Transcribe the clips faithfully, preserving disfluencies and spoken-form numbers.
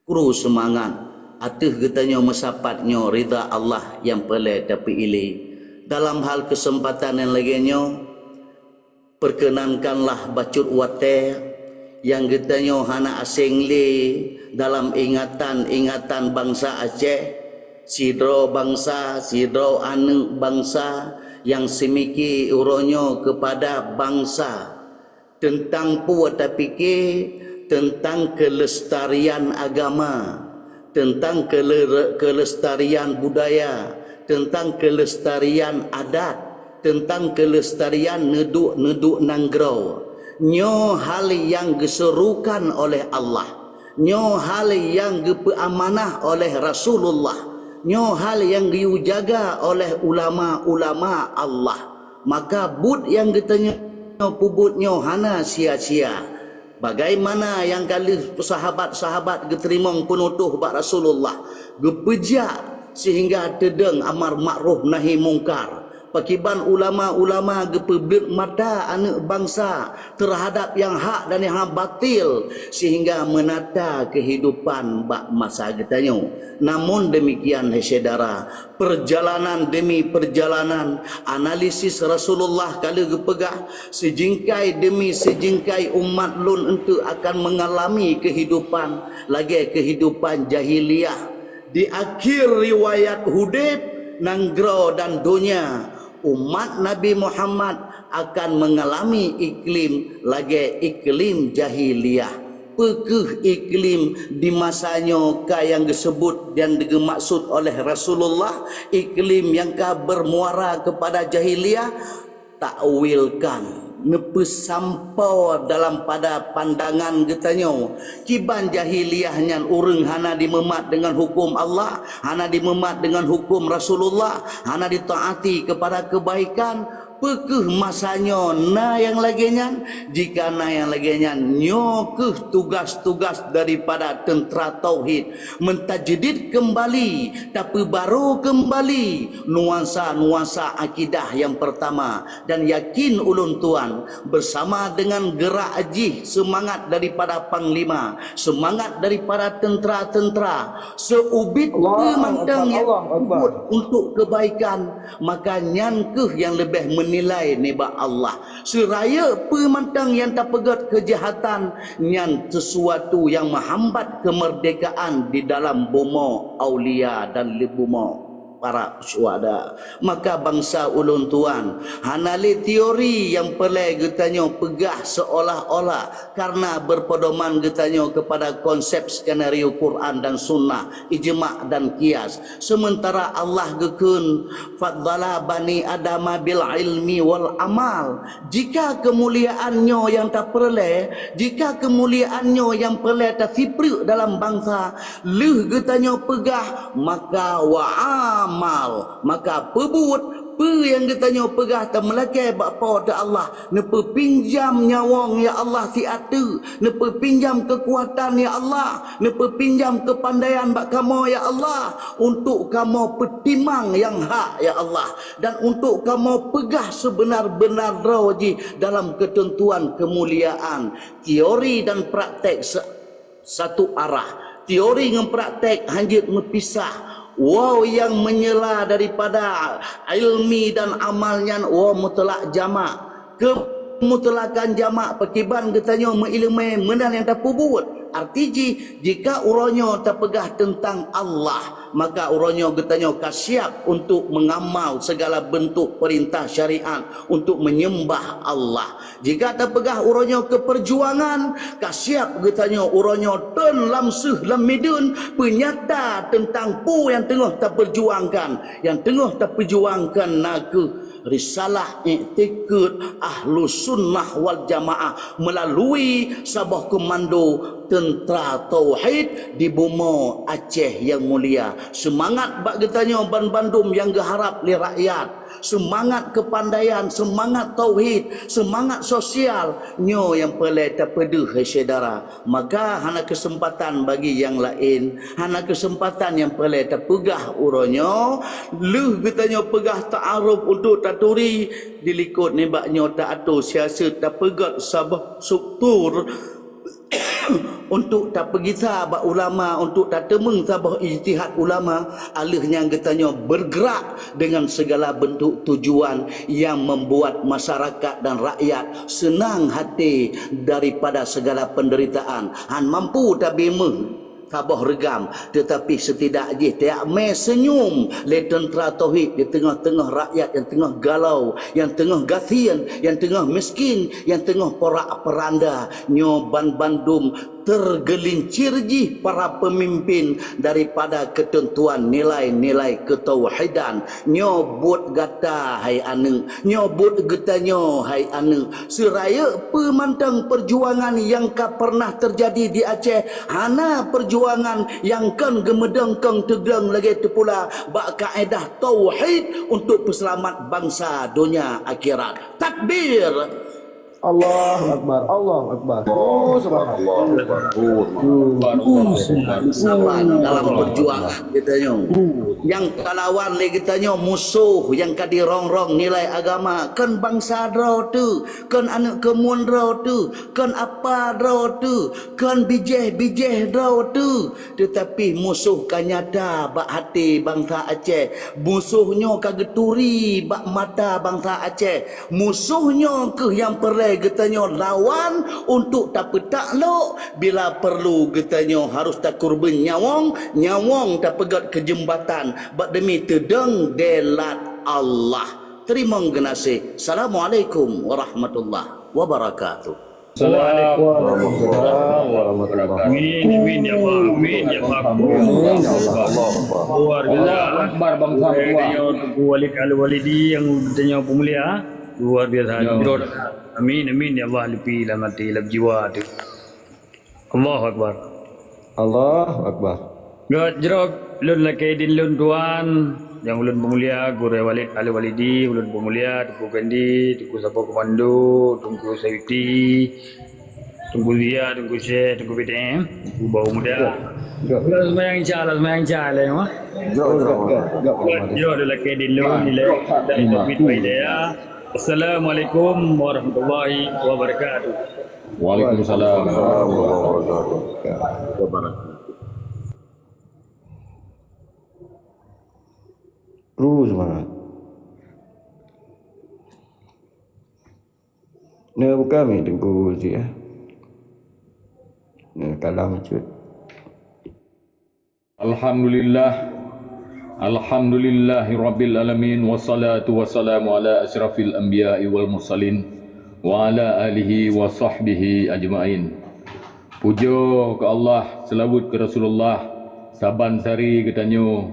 kru seumangat ateueh geutanyoe meusapat nyoe ridha Allah nyang peureulée tapeuilée. Dalam hal keuseumpatan nyang lagée nyoe, peukeunankanlah bacut watée nyang geutanyoe hana aséng lé dalam ingatan-ingatan bansa Aceh, sidroe bansa, sidroe aneuëk bansa nyang seumike uroe nyoe keupada bansa. Teuntang peue tapike teuntang keulestarian agama, teuntang keule-, keulestarian budaya, teuntang keulestarian adat, teuntang keulestarian neuduek-neuduek nanggroe. Nyoe hal nyang geuseurukan oleh Allah. Nyoe hal nyang geupeuamanah oleh Rasulullah. Nyoe hal nyang geuyujaga oleh ulama-ulama Allah. Maka buet nyang geutanyoe peubuet nyoe hana sia-sia. Bagaimana nyang ka lheueh sahabat-sahabat geuteurimong peunutoh bak Rasulullah, geupeujak seuhingga teudong amar makruf nahi mungkar. Pakiban ulama-ulama geupeubleuet mata aneuëk bansa teuhadab nyang hak dan nyang batil, seuhingga meunata keuhidupan bak masa geutanyoe. Namun deumikian, hai syedara, peurjalanan demi peurjalanan, analisis Rasulullah ka lheueh geupeugah, "Sijingkai demi sijingkai umat lôn eunteuk akan meungalami keuhidupan lagée keuhidupan jahiliyah. Di akhir riwayat udeb nanggroe dan donya, umat Nabi Muhammad akan meungalami iklim lagée iklim jahiliyah." Peu kheueh iklim di masa nyoe ka nyang geuseubut dan geumeumaksud oleh Rasulullah, iklim nyang ka beurmuara keupada jahiliyah? Takwilkan, neupeusampoe dalam pada pandangan geutanyoe. Kiban jahiliyah nyan ureuëng hana jimeumat deungon huköm Allah, hana jimeumat deungon huköm Rasulullah, hana jitaati keupada keubaikan. Peu kheueh masa nyoe na nyang lagée nyan? Jika na nyang lagée nyan, nyoe kheueh tugas-tugas daripada teuntra tauhid, meutajdid keumbali, tapeubaro keumbali nuansa-nuansa akidah nyang peurtama, dan yakin ulôn tuan, beusama deungon geurak jih seumangat daripada panglima, seumangat daripada teuntra-teuntra, seuubit peue mantong nyang peubuet untuk keubaikan, maka nyan kheueh nyang leubeh meunilai nibak Allah. Seurayeuk peue mantong nyang tapeugét keujahatan, nyan seusuatu nyang meuhambat keumeurdekaan di dalam bumoe aulia dan di bumoe para syuhada. Maka bansa ulôn tuan, hana lé teori nyang peureulée geutanyoe peugah seolah-olah karena beurpeudoman geutanyoe keupada konsep skenario Quran dan Sunnah, ijma dan kias. Seumeuntara Allah geukheun, "Faddala bani Adama bil ilmi wal amal." Jika keumuliaan nyoe nyang tapeureulée, jika keumuliaan nyoe nyang peureulée tasipreuk dalam bansa, lheueh geutanyoe peugah, maka wa amal, maka peubuet, peue nyang geutanyoe peugah tameulakée bak Po teu Allah, neupeupinjam nyawöng ya Allah siat teuk, neupeupinjam keukuatan ya Allah, neupeupinjam keupandaian bak kamoe ya Allah, untuk kamoe peutimang nyang hak ya Allah, dan untuk kamoe peugah seubeuna-beuna droe jih dalam keuteuntuan keumuliaan. Teori dan praktek se-, satu arah. Teori ngon praktek hanjeuet meupisah. Woe nyang meunyeula daripada ilmi dan amal nyan woe mutlak jamak. Keumutlakkan jamak pakiban geutanyoe meuileumé meunan nyang tapeubuet. Arti jih, jika uroe nyoe tapeugah teuntang Allah, maka uroe nyoe geutanyoe ka siap untuk meungamal segala beuntuk peurintah syariat untuk menyembah Allah. Jika tapeugah uroe nyoe keu peurjuangan, ka siap geutanyoe uroe nyoe teun lam seuh lam mideuen peunyata teuntang peue nyang teungoh tapeujuangkan. Nyang teungoh tapeujuangkan na kheueh risalah iktikeuet Ahlussunnah wal Jamaah meulalui saboh komando teuntra tauhid di bumoe Aceh nyang mulia. Seumangat bak geutanyoe banbandum nyang geuharab lé rakyat. Seumangat keupandaian, seumangat tauhid, seumangat sosial, nyoe nyang peureulée tapeudeuh, hai syedara. Maka hana keuseumpatan bagi nyang laén, hana keuseumpatan nyang peureulée tapeugah uroe nyoe. Lheueh geutanyoe peugah ta'aruf untuk taturi, dilikot nibak nyoe taatur siaseuet, tapeugét saboh struktur untuk tapeugisa bak ulama, untuk tateumeung saboh ijtihad ulama, a lheueh nyan geutanyoe bergerak dengan segala bentuk tujuan yang membuat masyarakat dan rakyat senang hati daripada segala penderitaan. Han mampu tabimeuh saboh reugam, teutapi setidak jih tajak mé seunyum lé teuntra tauhid di teungoh-teungoh rakyat nyang teungoh galau, nyang teungoh gasien, nyang teungoh miskin, nyang teungoh porak-poranda. Nyoe ban bandum tergelincir jih para peumimpin daripada keuteuntuan nilai-nilai keutauhidan. Nyoe buet gata, hai aneuëk, nyoe buet geutanyoe, hai aneuëk. Seurayeuk peue mantong peujuangan nyang ka peureunah teujadi di Aceh, hana peujuangan nyang kon geumeudong kong teuglong lagée teupula bak kaedah tauhid untuk peuseulamat bansa donya akhirat. Takbir! Allahu Akbar, Allahu Akbar. Oh, subhanallah. Saban dalam peujuangan geutanyoe. Nyang talawan lé geutanyoe musoh nyang ka dirong-rong nilai agama, kon bansa droe teuh, kon aneuëk keumuen droe teuh, kon apa droe teuh, kon bijéh-bijéh droe teuh, teutapi musoh ka nyata bak até bansa Aceh. Musoh nyoe ka geuturi bak mata bansa Aceh. Musoh nyoe kheueh nyang peureulée geutanyoe lawan untuk tapeutak lok. Bila peurlu geutanyoe harôh takurban nyawöng, nyawöng tapeugét keu jeumbatan bak demi teudong deulat Allah. Teurimong geunaséh. Assalamualaikum warahmatullahi wabarakatuh. Assalamualaikum warahmatullahi wabarakatuh. Amin, amin, ya Allah. Amin, ya Allah. Amin, ya Allah. Luar biasa. Allahu Akbar, bangsa Papua. Teungku Walid Al-Walidi nyang geutanyoe peumulia. Luar biasa. Ya. Amin, amin, ya Allah. Lepi lam até, lam jiwa teuh. Allahu Akbar. Allahu Akbar. Gét jroh lôn lakée dien lôn tuan, nyang ulôn peumulia, Gurée Walid Al-Walidi, ulôn peumulia, Teungku Gandhi, Teungku Sapo Komando, Teungku Sayuti, Teungku Zia, Teungku Syekh, Teungku Bideng, Teungku Bau Muda. Gét. Lah seumayang Isya, lah seumayang Isya lé, mah. Gét, gét, gét, gét. Gét jroh lôn lakée dien lôn, nilai dan taufiq hidayah. Assalamualaikum warahmatullahi wabarakatuh. Waalaikumsalam warahmatullahi wabarakatuh. Kru seumangat. Neubuka mi Teungku Zi, eh. Neukalam cut. Alhamdulillah. Alhamdulillahirabbil alamin, wassalatu wassalamu ala asyrafil anbiya'i wal mursalin, wa ala alihi wa sahbihi ajmain. Pujoe keu Allah, seulaweuet keu Rasulullah, saban sari geutanyoe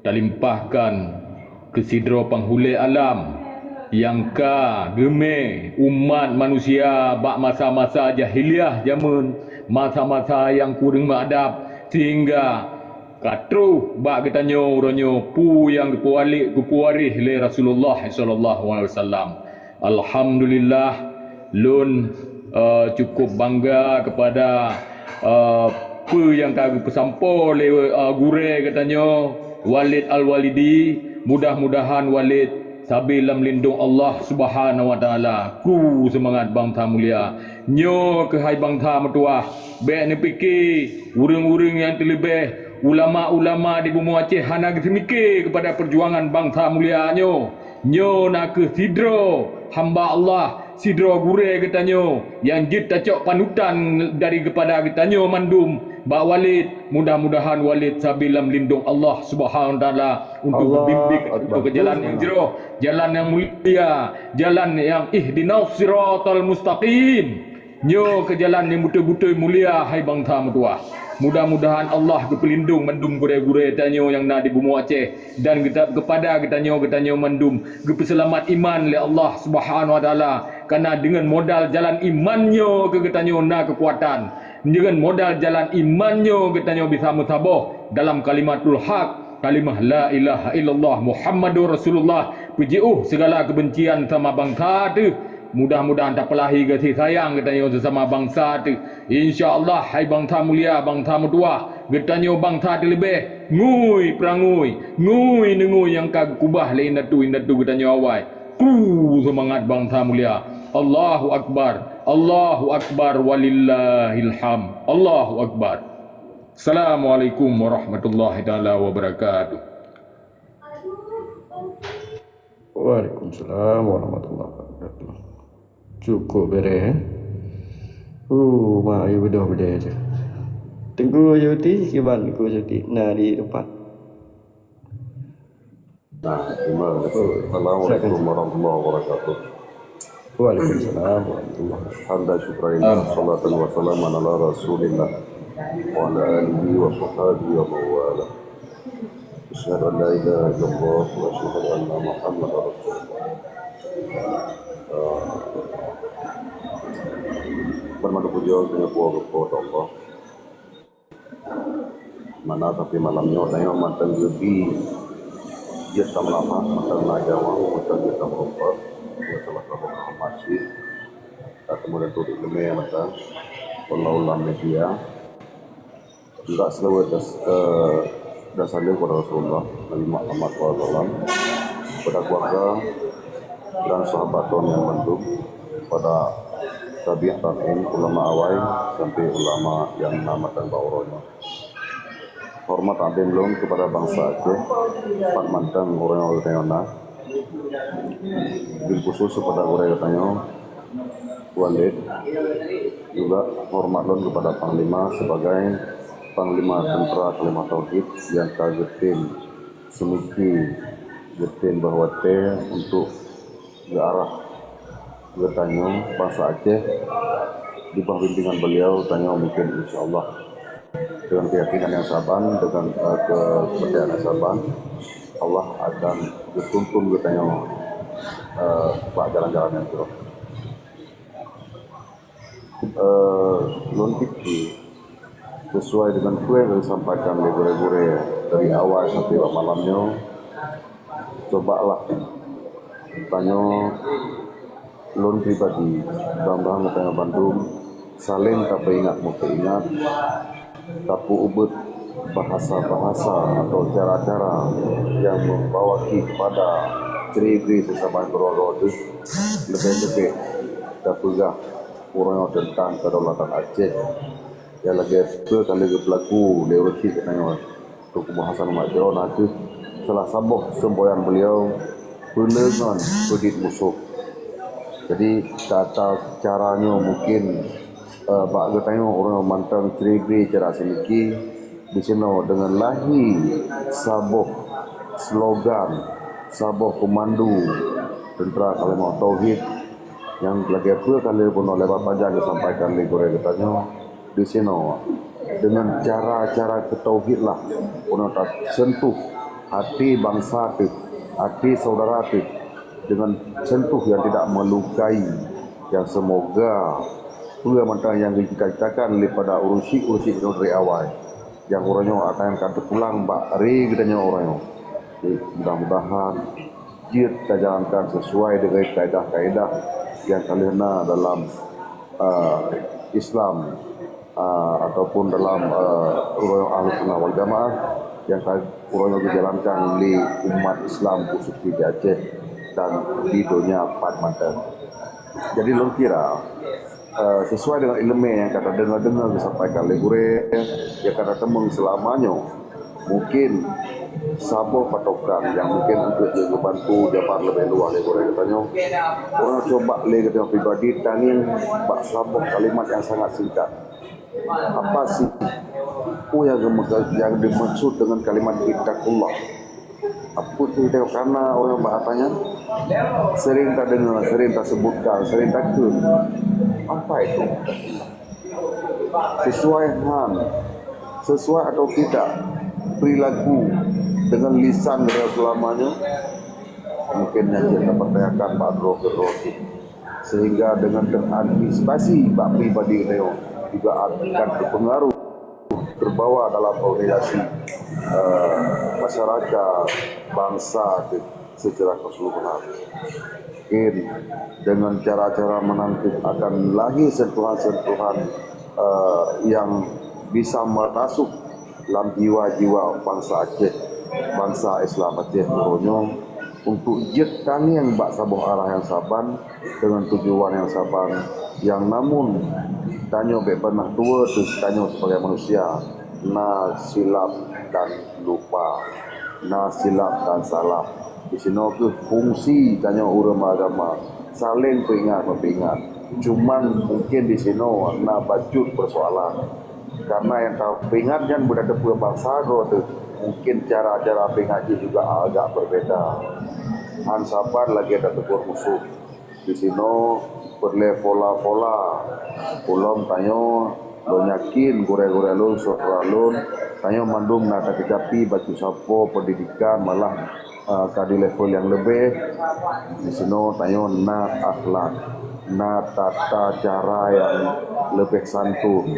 talimpahkan keu sidroe panghulée alam nyang ka geumé umat manusia bak masa-masa jahiliyah jameun, masa-masa nyang kureueng meuadab, sehingga ka troh bak geutanyoe uroe nyoe peue nyang geupeuwaléh, geupeuwaréh lé Rasulullah sallallahu alaihi wasallam. Alhamdulillah, lôn, eh, cukup bangga kepada, eh, peue nyang ka geupeusampoe lé, eh, gurée geutanyoe, Walid Al-Walidi. Mudah-mudahan Walid sabe lam lindong Allah Subhanahu wa Taala. Kru seumangat bangsa mulia. Nyoe keuhai bangsa meutuwah, bék neupike ureuëng-ureuëng nyang teuleubeh ulama-ulama di bumoe Aceh hana geuseumike keupada peujuangan bangsa mulia nyoe. Nyoe na kheueh sidroe hamba Allah, sidroe gurée geutanyoe nyang jeuet tacok panutan dari keupada geutanyoe mandum bak Walid. Mudah-mudahan Walid sabe lam lindong Allah Subhanahu wa Taala untuk geubimbéng keu jalan nyang jroh, jalan nyang mulia, jalan nyang ihdinas siratal mustaqim. Nyoe keuh jalan nyang beutôi-beutôi mulia, hai bangsa meutuwah. Mudah-mudahan Allah geupeulindong mandum gurée-gurée tanyoe nyang na di bumoe Aceh dan geuta-, keupada geutanyoe, geutanyoe mandum geupeuseulamat iman lé Allah Subhanahu wa Taala. Kareuna deungon modal jalan iman nyoe keuh geutanyoe na keukuatan. Deungon modal jalan iman nyoe geutanyoe bisa meusaboh dalam kalimatul haq, kalimah la ilaha illallah Muhammadur Rasulullah, peujiôh sigala keubencian sama bansa teuh. Mudah-mudahan tapeulahé gaséh sayang geutanyoe seusama bansa teuh. Insya Allah, hai bansa mulia, bansa meutuwah, geutanyoe bansa teuleubeh, ngui peurangui, ngui neungui nyang ka geukubah lé indatu-indatu geutanyoe awai. Kru seumangat bansa mulia. Allahu Akbar, Allahu Akbar, walillahil hamd. Allahu Akbar. Assalamualaikum warahmatullahi taala wabarakatuh. Waalaikumsalam warahmatullahi wabarakatuh. Cukup bereh, eh? Uh, mak, ayo beudôh beudôh je. Teungku Yuti, kiban Teungku Yuti. Nah, di tempat. Nah, terima kasih. Assalamualaikum warahmatullahi wabarakatuh. Waalaikumsalam warahmatullahi wabarakatuh. Hamdan syukran, salatan wa salaman ala Rasulillah wa ala alihi wa sahbihi wa mawala. Asyhadu an la ilaha illallah wa asyhadu anna Muhammadar Rasulullah. Ah, Peureulée pujoe keuneuk geupeue Allah. Mana tapi malam nyoe tanyoe mantong geubi jeuet tameulamah, mantong na jawa, mantong jeuet tameurumpok. Nyoe salah saboh masjid. Ka teumeudeungoe di leumé mantong. Wallahu a'lam bishawab. Juga selawat das, eh, dan salam kepada Rasulullah Nabi Muhammad sallallahu alaihi wasallam, kepada keluarga dan sahabat Tuhan yang bandum, pada tabi'in tabi'in, ulama awai sampai ulama yang na mantong bak uroe nyoe. Hormat adim lôn kepada bansa Aceh, pat mantong uroe nyoe geutanyoe na. Bil khusus kepada gurée geutanyoe, Walid, juga hormat lôn kepada Panglima sebagai Panglima Tentera Kalimat Tauhid yang ka geutem seumiki, geutem bahwa tée untuk geuarah geutanyoe bansa Aceh di bawah bimbingan beliau, tanyoe mungkin insya Allah dengan keyakinan yang saban, dengan, eh, kepercayaan yang saban, Allah akan geutuntun geutanyoe, eh, bak jalan-jalan yang jroh. Eh, lôn pike, sesuai dengan peue nyang disampaikan lé gurée-gurée dari awai sampai bak malam nyoe, cubalah tanyoe, lôn pribadi, dan bansa tanyoe bandum, saléng tapeuingat-meuingat, tapeuubeuet bahasa-bahasa atau cara-cara yang membawa kepada cerai-berai sesama keluarga teuh, leubeh-leubeh tapeugah uroe nyoe teuntang kedaulatan Aceh nyang lagée peue ka lheueh geupeulaku lé ureuëng chik geutanyoe. Teungku Hasan Umat Jero na kheueh salah saboh seumboyan beliau peuleungon peudit musoh. Jadi, tata cara nyoe mungkin, eh, bak geutanyoe ureuëng mantong cerai-berai cara seumiki, disinoe deungon lahé saboh slogan, saboh peumandu Tentera Kalimat Tauhid nyang lagée peue ka lheueh bunoe leubeh panjang disampaikan lé gurée geutanyoe. Disinoe, deungon cara-cara keutauhid lah, bunoe tasentuh até bansa teuh, até syedara teuh, deungon sentuh nyang tidak melukai, nyang seumoga peue mantong nyang geucita-citakan daripada ureuëng chik-ureuëng chik nyoe dari awai, nyang uroe nyoe akan ka teupulang bak ré geutanyoe uroe nyoe. Jadi, mudah-mudahan jeuet tajalankan sesuai dengan kaedah-kaedah nyang ka lheueh na dalam, eh, Islam, eh, ataupun dalam, eh, uroe Ahlussunnah wal Jamaah nyang ka uroe nyoe geujalankan lé umat Islam khusus di Aceh dan di donya pat mantong. Jadi lôn kira, eh, sesuai dengan ileumé nyang ka tadeungoe-deungoe geusampaikan lé gurée, nyang ka tateumeung seulama nyoe, mungkin saboh patokan nyang mungkin untuk geubantu jabar leubeh luwah lé gurée geutanyoe. Ureuëng cuba lé geutanyoe pribadi tangieng bak saboh kalimat nyang sangat singkat. Apa sih peue nyang geume-, nyang dimaksud dengan kalimat ittaqullah? Apa tu tengok kana orang bak tanya? Sering tadeungoe, sering tasebutkan, sering takheun. Apa itu? Sesuai han, sesuai atau tidak perilaku dengan lisan geutanyoe seulama nyoe? Mungkin nyan cit tapertanyakan bak droe keudroe cit. Sehingga dengan terantisipasi bak pribadi geutanyoe juga akan terpengaruh, terbawa dalam organisasi, eh, masyarakat, bansa teuh secara keseluruhan. Mungkin dengan cara-cara meunan teuh akan lahé sentuhan-sentuhan, eh, yang bisa merasuk lam jiwa-jiwa bansa Aceh, bansa Islam Aceh uroe nyoe, untuk jeuet tangieng bak saboh arah nyang saban deungon tujuan nyang saban, nyang namun tanyoe bék pernah tuwoe teuh tanyoe sibagai manusia na silap dan lupa, na silap dan salah. Disinoe kheueh fungsi tanyoe ureuëng agama, saléng peuingat-meupeuingat. Cuman mungkin disinoe na bacut peusoalan. Karena nyang tapeuingat nyan beuna teupeue bansa droe teuh, mungkin cara-cara peuingat jih juga agak berbeda. Han saban lagée tateupeue musoh. Disinoe peureulée fola-fola. Ulôn tanyoe, lôn yakin gurée-gurée lôn, syedara lôn, tanyoe mandum na takeucapi bacut sapo pendidikan, malah, eh, ka di level nyang leubeh. Disinoe tanyoe na akhlak, na tata cara nyang leubeh santun.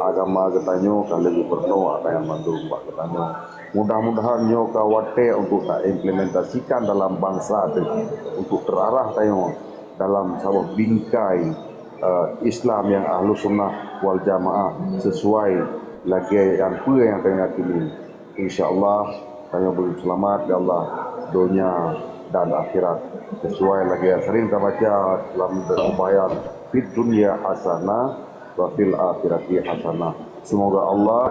Agama geutanyoe ka lheueh geupeurunoe ata nyang mandum bak geutanyoe. Mudah-mudahan nyoe ka watée untuk taimplementasikan dalam bansa teuh, untuk teurarah tanyoe dalam saboh bingkai, eh, Islam nyang Ahlussunnah wal Jamaah, sesuai lagée nyang peue nyang tanyoe yakini. Insya Allah, tanyoe beuseulamat lé Allah donya dan akhirat. Sesuai lagée nyang sering tabaca dalam seumayang, "Fid dunya hasanah, wa fil akhirati hasanah." Semoga Allah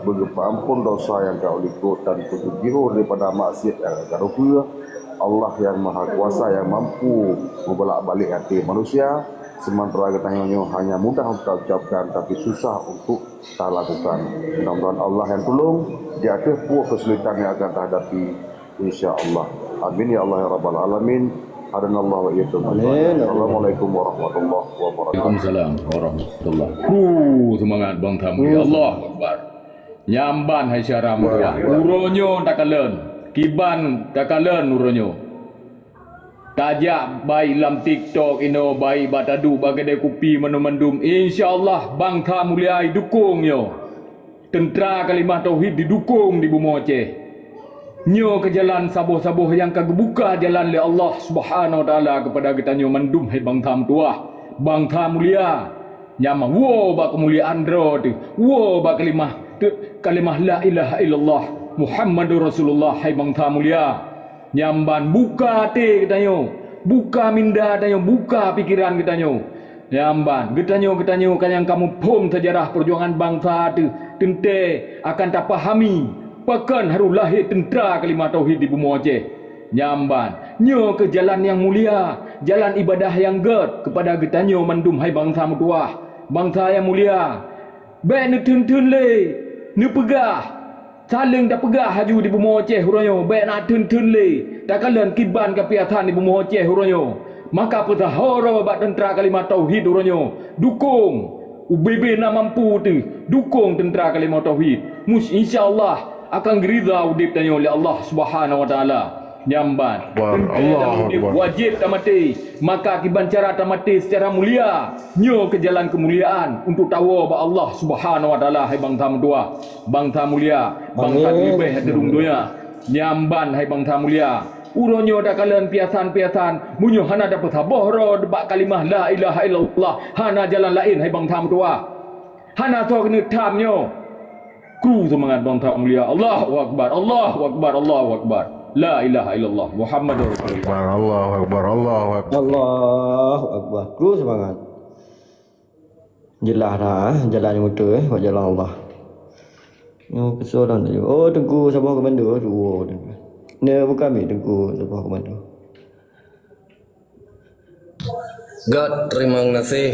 beugeupeuampon dosa nyang ka likot dan peujeuet jihôi daripada maksiat nyang ka rupeu. Allah nyang Maha Kuasa nyang mampu meubolak-balik até manusia, sementara geutanyoe nyoe hanya mudah untuk taucapkan, tapi susah untuk talakukan. Mudah-mudahan Allah nyang tulông di ateueh peue keusulitan nyang akan tahadapi, insya Allah. Amin ya Allah ya rabbal alamin. Hadanallahu wa iyyakum ajmain. Amin. Assalamualaikum warahmatullahi wabarakatuh. Waalaikumsalam warahmatullahi. Kru seumangat bang tamu. Allahu Akbar. Nyamban hai syara meutuah. Uroe nyoe takalon. Kiban takalon uroe nyoe. Tajak baik lam TikTok inoe, baik bak taduek bak keudée kupi mandum-mandum. Insya Allah bang tamulia idukong nyoe. Teuntra kalimah tauhid didukong di bumoe Aceh. Nyoe keu jalan saboh-saboh nyang ka geubuka jalan lé Allah Subhanahu Wa Taala keupada geutanyoe mandum hai bang tamutuah, bang tamulia. Nyang woe bak keumuliaan droe teuh, woe bak kalimah teu-, kalimah la ilaha illallah Muhammadur Rasulullah hai bang tamulia. Nyamban buka até geutanyoe, buka minda tanyoe, buka pikeran geutanyoe. Nyamban geutanyoe, geutanyoe ka nyang ka muphom seujarah peujuangan bansa teuh, teuntée akan tapahami pakon harôh lahé teuntra kalimah tauhid di bumoe Aceh. Nyamban nyoe keuh jalan nyang mulia, jalan ibadah nyang gét keupada geutanyoe mandum hai bansa meutuah, bansa nyang mulia. Bék neutheun-theun lé, neupeugah. Saléng tapeugah haju di bumoe Aceh uroe nyoe, bék na theun-theun lé. Takalon kiban kapiasan di bumoe Aceh uroe nyoe. Maka peusahoe bak teuntra kalimah tauhid uroe nyoe. Dukong. Ubé-bé na mampu teuh, dukong teuntra kalimah tauhid. Mus, insya Allah akan geuriza udeb tanyoe lé Allah Subhanahu Wa Taala. Nyamban. Akbar, teuntée Allahu dalam udeb Akbar. Wajéb tamaté. Maka kiban cara tamaté seucara mulia. Nyoe keuh jalan keumuliaan untuk tawoe bak Allah Subhanahu Wa Taala hai bansa meutuah, bansa mulia, bansa Amin. Leubeh ateueh rhueng donya. Nyamban hai bansa mulia. Uroe nyoe takalon piasan-piasan, meunyoe hana tapeusaboh droe bak kalimah la ilaha illallah, hana jalan laén hai bansa meutuah. Hana soe keuneuk tham nyoe. Kru seumangat bansa mulia. Allahu Akbar, Allahu Akbar, Allahu Akbar. La ilaha illallah Muhammadur Rasulullah. Akbar, Allahu Akbar, Allahu Akbar. Allahu Akbar. Kru seumangat. Jeulaih dah, eh, jalan nyang beutôi, eh, bak jalan Allah. Nyoe keusoe lôn tadi. Oh, Teungku Saboh Komando, oh, Teungku. Nyoe bukan mi Teungku Saboh Komando. Gét, teurimong gaséh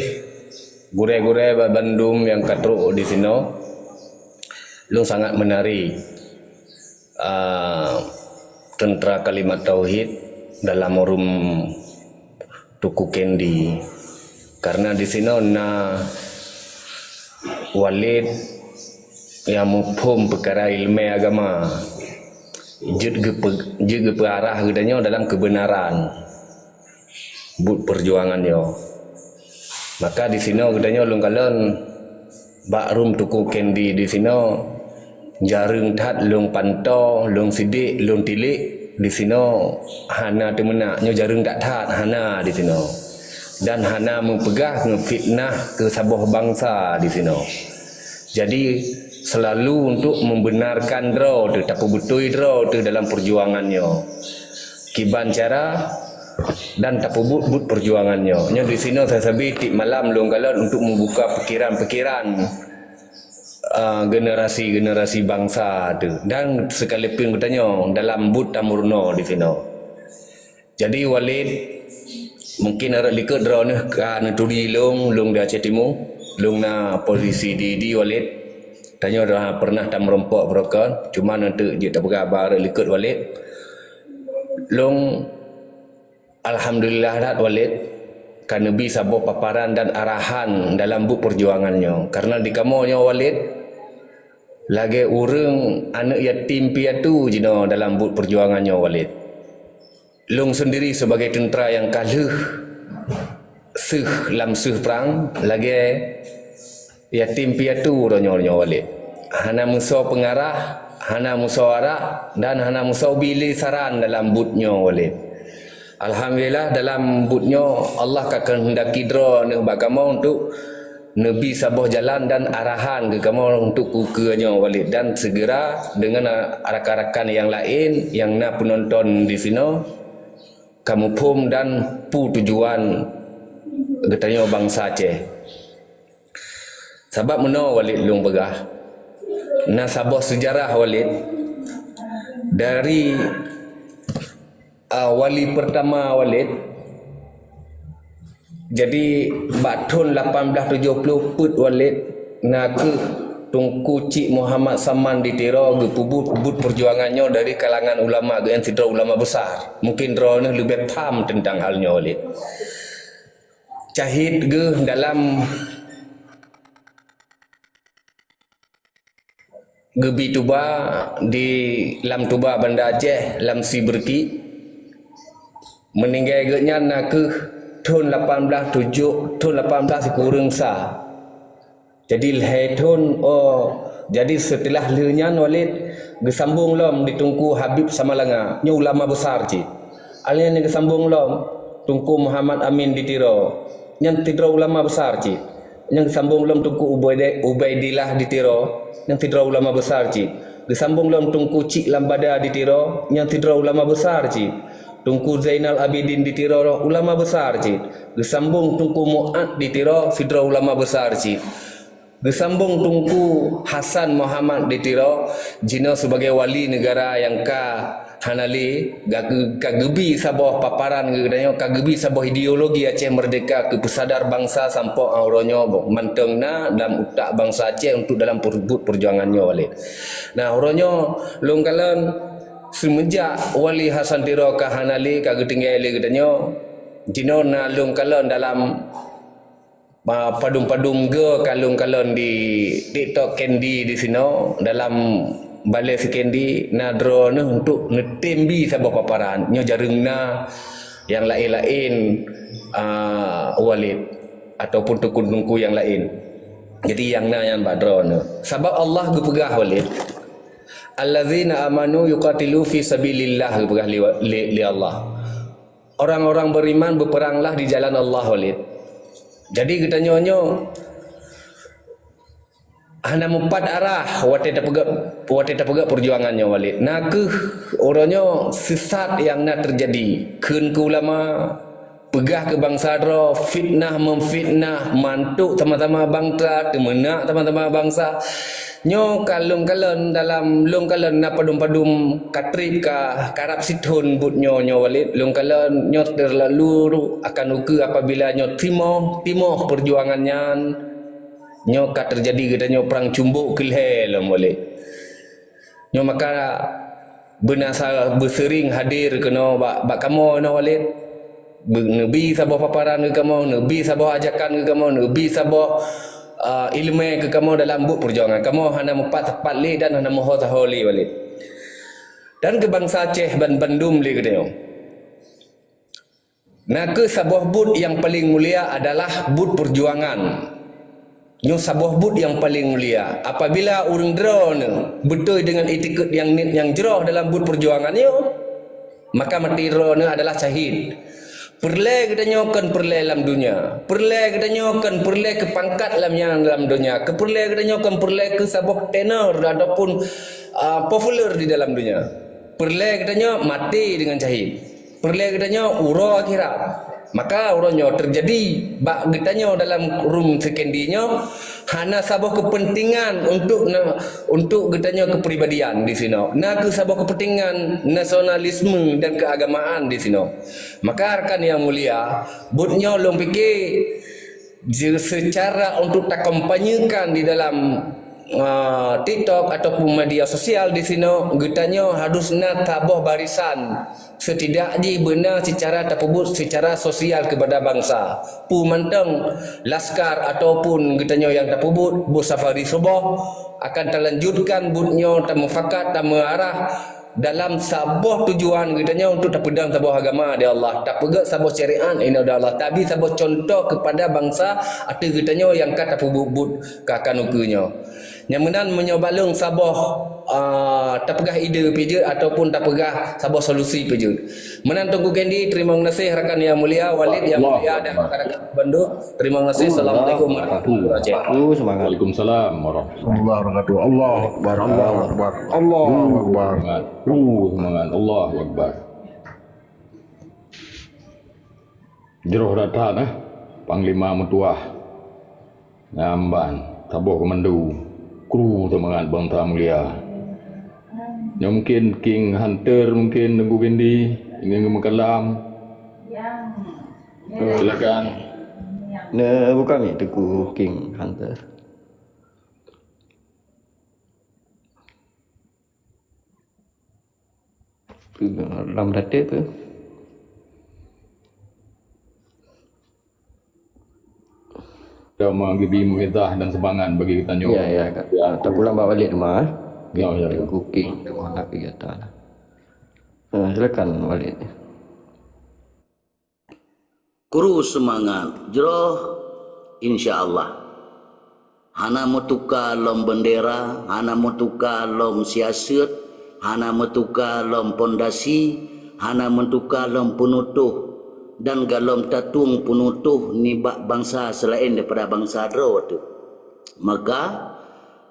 gurée-gurée bandum nyang ka trok disinoe. Lôn sangat meunari, a, teuntra kalimat tauhid dalam urum Teungku Kendi. Karena disinoe na waled nyang muphom peukara ileumé agama. Jeuet geupeu-, jeuet geupeuarah geutanyoe dalam keubeunaran buet peujuangan nyoe. Maka disinoe geutanyoe lôn kalon bak rum Teungku Kendi disinoe, jareueng that lôn pantoe, lôn sidek, lôn tilék disinoe hana teumeunak. Nyoe jareueng that-that hana disinoe. Dan hana meupeugah ngeufitnah keu saboh bansa disinoe. Jadi, selalu untuk membenarkan droe teuh, tapeubeutôi droe teuh dalam peujuangan nyoe. kiban cara dan tapeubuet buet peujuangan nyoe. Nyoe di sinoe sabe-sabe tiep malam lôn kalon untuk membuka pikiran-pikiran, ah, generasi-generasi bangsa tu dan sekalipun geutanyoe dalam buet tameurunoe di sinoe. Jadi Walid, mungkin areuet likot droeneuh ka neuturi lôn, lôn di Aceh Timu, lôn na posisi di, di Walid. Tanyoe dah pernah tameurumpok beureukan, cuma nanti jeuet tapeugah bak areuet likot Walid. Lôn alhamdulillah that Walid ka neubi saboh paparan dan arahan dalam buet peujuangan nyoe. Karena di kamoe nyoe Walid, lagée ureuëng aneuëk yatim piatu jinoe dalam buet peujuangan nyoe Walid. Lôn sendiri sebagai teuntera nyang ka lheueh seuh lam seuh prang, lagée yatim piatu uroe nyoe, nyoe Walid. Hana meusoe peungarah, hana meusoe arak, dan hana meusoe bi lé saran dalam buet nyoe Walid. Alhamdulillah, dalam buet nyoe Allah ka keuhendaki droeneuh bak kamoe untuk neubi saboh jalan dan arahan keu kamoe untuk keu nyoe Walid, dan segera dengan rakan-rakan nyang laén nyang na peunonton di sinoe ka muphom dan peue tujuan geutanyoe bansa Aceh. Sabab meunoe Walid lôn peugah, na saboh seujarah Walid dari ah, wali pertama Walid. Jadi bak thon lapan belas tujoh ploh peuet Walid na kheueh Teungku Chik Muhammad Saman di Tiro geupeubuet buet peujuangan nyoe dari kalangan ulama geuh nyang sidroe ulama besar. Mungkin droeneuh leubeh paham teuntang hal nyoe Walid. Cahid geuh dalam geubi tuba di lam tuba Banda Aceh lam Siberki. Meuninggai geuhnyan na kheueh thon lapan belas tujoh, thon lapan belas sikureueng sa. Jadi lhée thon, oh, jadi seuteulah lheueh nyan Walid geusambong lom di Teungku Habib Samalanga, nyoe ulama besar cit. Alheueh nyan geusambong lom Teungku Muhammad Amin di Tiro, nyan sidroe ulama besar cit. Nyang geusambong lom Teungku Ubaide-, Ubaidillah di Tiro, nyang sidroe ulama besar cit. Geusambong lom Teungku Chik Lambada di Tiro, nyang sidroe ulama besar cit. Teungku Zainal Abidin di Tiro, ulama besar cit. Geusambong Teungku Muat di Tiro, sidroe ulama besar cit. Geusambong Teungku Hasan Muhammad di Tiro, jinoe sebagai wali negara nyang ka hana lé, ka geu-, ka geubi saboh paparan geutanyoe, ka geubi saboh ideologi Aceh Merdeka keu peusadar bansa sampoe uroe nyoe mantong na dalam utak bansa Aceh untuk dalam peureubot peujuangan nyoe Walid. Nah, uroe nyoe lôn kalon seumeunjak Wali Hasan Tiro ka hana lé, ka geutinggai lé geutanyoe, jinoe na lôn kalon dalam ba, padum-padum geu kalon-kalon di TikTok Candy di sinoe, dalam balée si Candy na droeneuh untuk neutem bi saboh paparan. Nyoe jareueng na nyang laén-laén, ah, Walid ataupun teungku-teungku nyang laén. Jadi nyang na nyan bak droeneuh. Sabab Allah geupeugah Walid, "Allazina amanu yuqatilu fi sabilillah," geupeugah lé, lé, lé Allah. Orang-orang beriman berperanglah di jalan Allah, Walid. Jadi geutanyoe nyoe hana meupat arah watée tapeugah, watée tapeugah peujuangan nyoe, Walid. Na kheueh uroe nyoe sesat nyang na teujadi. Kheun keu ulama, peugah keu bansa droe, fitnah memfitnah, mantuk sama-sama bansa, teumeunak sama-sama bansa. Nyoe ka lôn kalon dalam, lôn kalon na padum-padum ka treb ka karab sithon buet nyoe, nyoe Walid. Lôn kalon nyoe teulalu akan ukeue apabila nyoe timoh, timoh peujuangan nyan, nyoe ka teujadi geutanyoe prang cumbok keu lhée lom Walid. Nyoe maka beunasa beuseuring hadir keunoe bak, bak kamoe nyoe Walid. Be-, neubi saboh paparan keu kamoe, neubi saboh ajakan keu kamoe, neubi saboh, ah, ileumé keu kamoe dalam buet peujuangan. Kamoe hana meupat-pat lé dan hana meuho-taho lé Walid. Dan keu bansa Aceh ban-, bandum lé geutanyoe. Na kheueh saboh buet nyang paleng mulia adalah buet peujuangan. Nyoe saboh buet nyang paleng mulia. Apabila ureuëng droeneuh beutôi deungon itikeuet nyang niet nyang jroh dalam buet peujuangan nyoe, maka maté droeneuh adalah syahid. Peureulée geutanyoe kon peureulée lam donya. Peureulée geutanyoe kon peureulée keu pangkat lam nyang lam donya. Keu peureulée geutanyoe kon peureulée keu saboh tenor ataupun, ah, populer di dalam donya. Peureulée geutanyoe maté deungon syahid. Peureulée geutanyoe uroe akhirat. Maka uroe nyoe teujadi bak geutanyoe dalam room secondary nyoe hana saboh keupeuntengan untuk na-, untuk geutanyoe keupribadian di sinoe. Na kheueh saboh keupeuntengan nasionalisme dan keuagamaan di sinoe. Maka rakan nyang mulia, buet nyoe lôn pike je-, seucara untuk takampanyekan di dalam, ah, TikTok ataupun media sosial di sinoe, geutanyoe harus na saboh barisan. Setidak jih beuna seucara tapeubuet seucara sosial keupada bansa. Peue mantong laskar ataupun geutanyoe nyang tapeubuet, buet safari suboh akan talanjutkan buet nyoe, tameufakat, tameuarah dalam saboh tujuan geutanyoe untuk tapeudong saboh agama di Allah, tapeugét saboh syariat inoe di Allah, tabi saboh cuntoh keupada bansa ateueh geutanyoe nyang ka tapeubuet-buet ka, ka nukeue nyoe. Nyang meunan meunyoe balong saboh, ah, tapeugah ide pih jeuet ataupun tapeugah saboh solusi pih jeuet. Meunan Teungku Kendi, terima kasih rakan yang mulia, Walid yang mulia, dan rakan-rakan bandum. Terima kasih. Assalamualaikum warahmatullahi wabarakatuh. Oh, semangat. Waalaikumsalam warahmatullahi wabarakatuh. Allahu Akbar, Allahu Akbar, Allahu Akbar. Semangat. Uh, semangat. Allahu Akbar. Jroh that-that, eh, Panglima Meutuah. Nyan ban, saboh komando. Kru seumangat bansa mulia. Nyoe mungkin King Hunter mungkin Teungku Kendi ingin meukalam. Silakan. Neubuka mic Teungku King Hunter. Lam data ke? Dah meugeubri muizah dan seumangat bagi geutanyoe. Ya, ya, Kak. Ya, ah, tapulang bak Walid teuma, eh. Ya, ya, ya. Teungku King, teuma nak kegiatan. Ah, silakan, Walid. Kru seumangat, jroh, insya Allah. Hana meutuka lom beundera, hana meutuka lom siaseuet, hana meutuka lom pondasi, hana meutuka lom peunutoh, dan galom tatueng peunutoh nibak bansa seulaén daripada bansa droe teuh. Maka,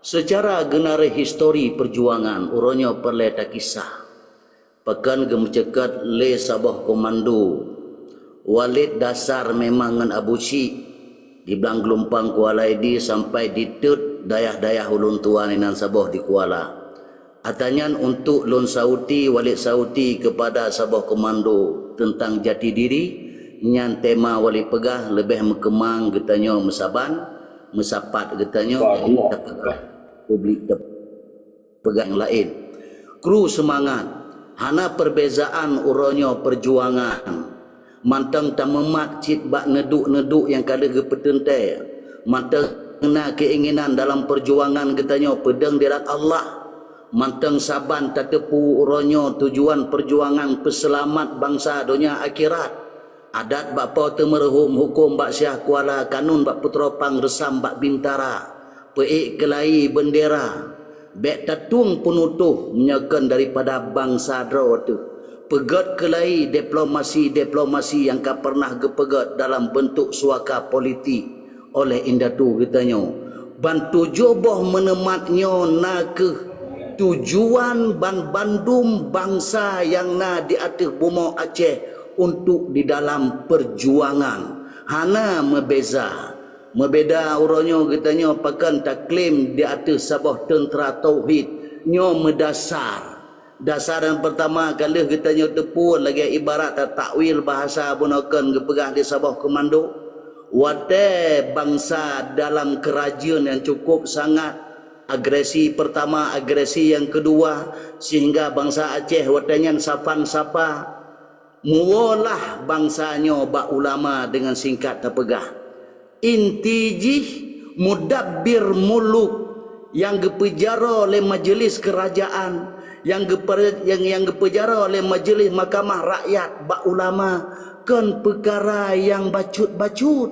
seucara geunaréh histori peujuangan uroe nyoe peureulée takisah. Pakon geumeuceukat lé saboh komando, Walid Dasar memang ngon Abu Syik, di Blang Geulumpang Kuala Idi sampai di teut dayah-dayah ulôn tuan inan saboh di Kuala. Atanyan untuk lôn sauti, Walid sauti keupada saboh komando teuntang jati diri, nyan tema Walid peugah leubeh meukeumang geutanyoe meusaban, meusapat geutanyoe, Allah. Publik teupeugah nyang laén. Kru seumangat, hana peurbezaan uroe nyoe peujuangan. Mantong tameumat cit bak neuduek-neuduek nyang ka lheueh geupeuteuntée. Mantong na keuinginan dalam peujuangan geutanyoe peudong dirat Allah. Mantong saban tateupeue uroe nyoe tujuan peujuangan peuseulamat bansa donya akhirat. Adat bak Po Teumeureuhom, hukôm bak Syiah Kuala, kanun bak Putroe Phang, reusam bak Bintara. Peuék keulayi beundera, bék tatueng peunutoh meunyoe kon daripada bansa droe teuh. Peugét keulayi diplomasi-diplomasi nyang ka peureunah geupeugét dalam beuntuk suaka politik oleh indatu geutanyoe. Ban tujoh boh meuneumat nyoe na kheueh tujuan banbandum bansa nyang na di ateueh bumoe Aceh untuk di dalam peujuangan. Hana meubeza. Meubeda uroe nyoe geutanyoe pakon taklaim di ateueh saboh teuntra tauhid. Nyoe meudasar. Dasar nyang peurtama ka lheueh geutanyoe teupeue lagée ibarat tatakwil bahasa bunoe kon geupeugah di saboh komando. Watée bansa dalam keurajeuen nyang cukup sangat, agresi peurtama, agresi nyang keudua, sehingga bansa Aceh watée nyan safan sapa, meuwoelah bansa nyoe bak ulama deungon singkat tapeugah. Inti jih mudabbir muluk nyang geupeujaroe lé majelis keurajeuen, nyang geupeu-, nyang, nyang geupeujaroe lé majelis mahkamah rakyat bak ulama, kon peukara nyang bacut-bacut,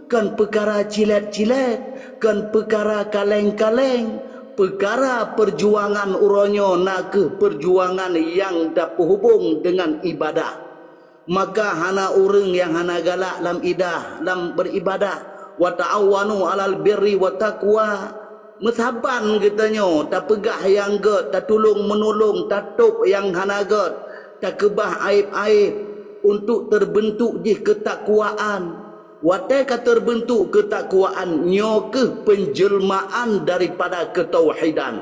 kon peukara cilét-cilét, kon peukara kaleng-kaleng, peukara peujuangan uroe nyoe na kheueh peujuangan nyang tapeuhubong deungon ibadah. Maka hana ureuëng nyang hana galak lam idah, lam beuribadah. Wa ta'awanu 'alal birri wa taqwa. Meusaban geutanyoe tapeugah nyang gét, tatulông-meunulông, tatôb nyang hana gét, takeubah aéb-aéb. untuk terbentuk jih keutakwaan. Watée ka terbentuk keutakwaan, nyoe kheueh penjelmaan daripada keutauhidan.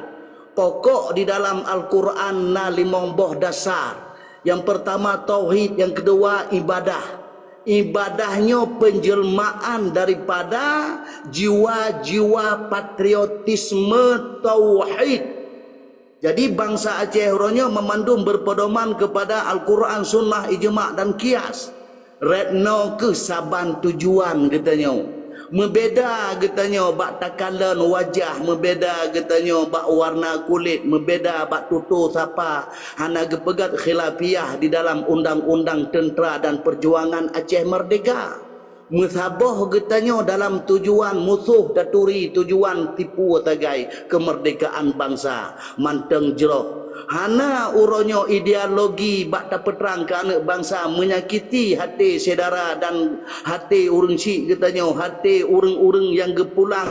Pokok di dalam Al-Quran na limong boh dasar. Nyang peurtama tauhid, nyang keudua ibadah. Ibadah nyoe penjelmaan daripada jiwa-jiwa patriotisme tauhid. Jadi, bansa Aceh uroe nyoe meumandum berpedoman kepada Al-Quran, Sunnah, Ijma dan Qiyas. Rét noe kheueh saban tujuan geutanyoe. Meubeda geutanyoe bak takalon wajah, meubeda geutanyoe bak warna kulét, meubeda bak tutoe sapa, hana geupeugét khilafiyah di dalam undang-undang teuntra dan peujuangan Aceh Meurdehka. Meusaboh geutanyoe dalam tujuan musoh taturi tujuan tipu sagai keumeurdehkaan bansa mantong jroh. Hana uroe nyoe ideologi bak tapeutrang keu aneuëk bansa menyakiti haté syedara dan haté ureuëng syiek geutanyoe, haté ureuëng-ureuëng nyang geupulang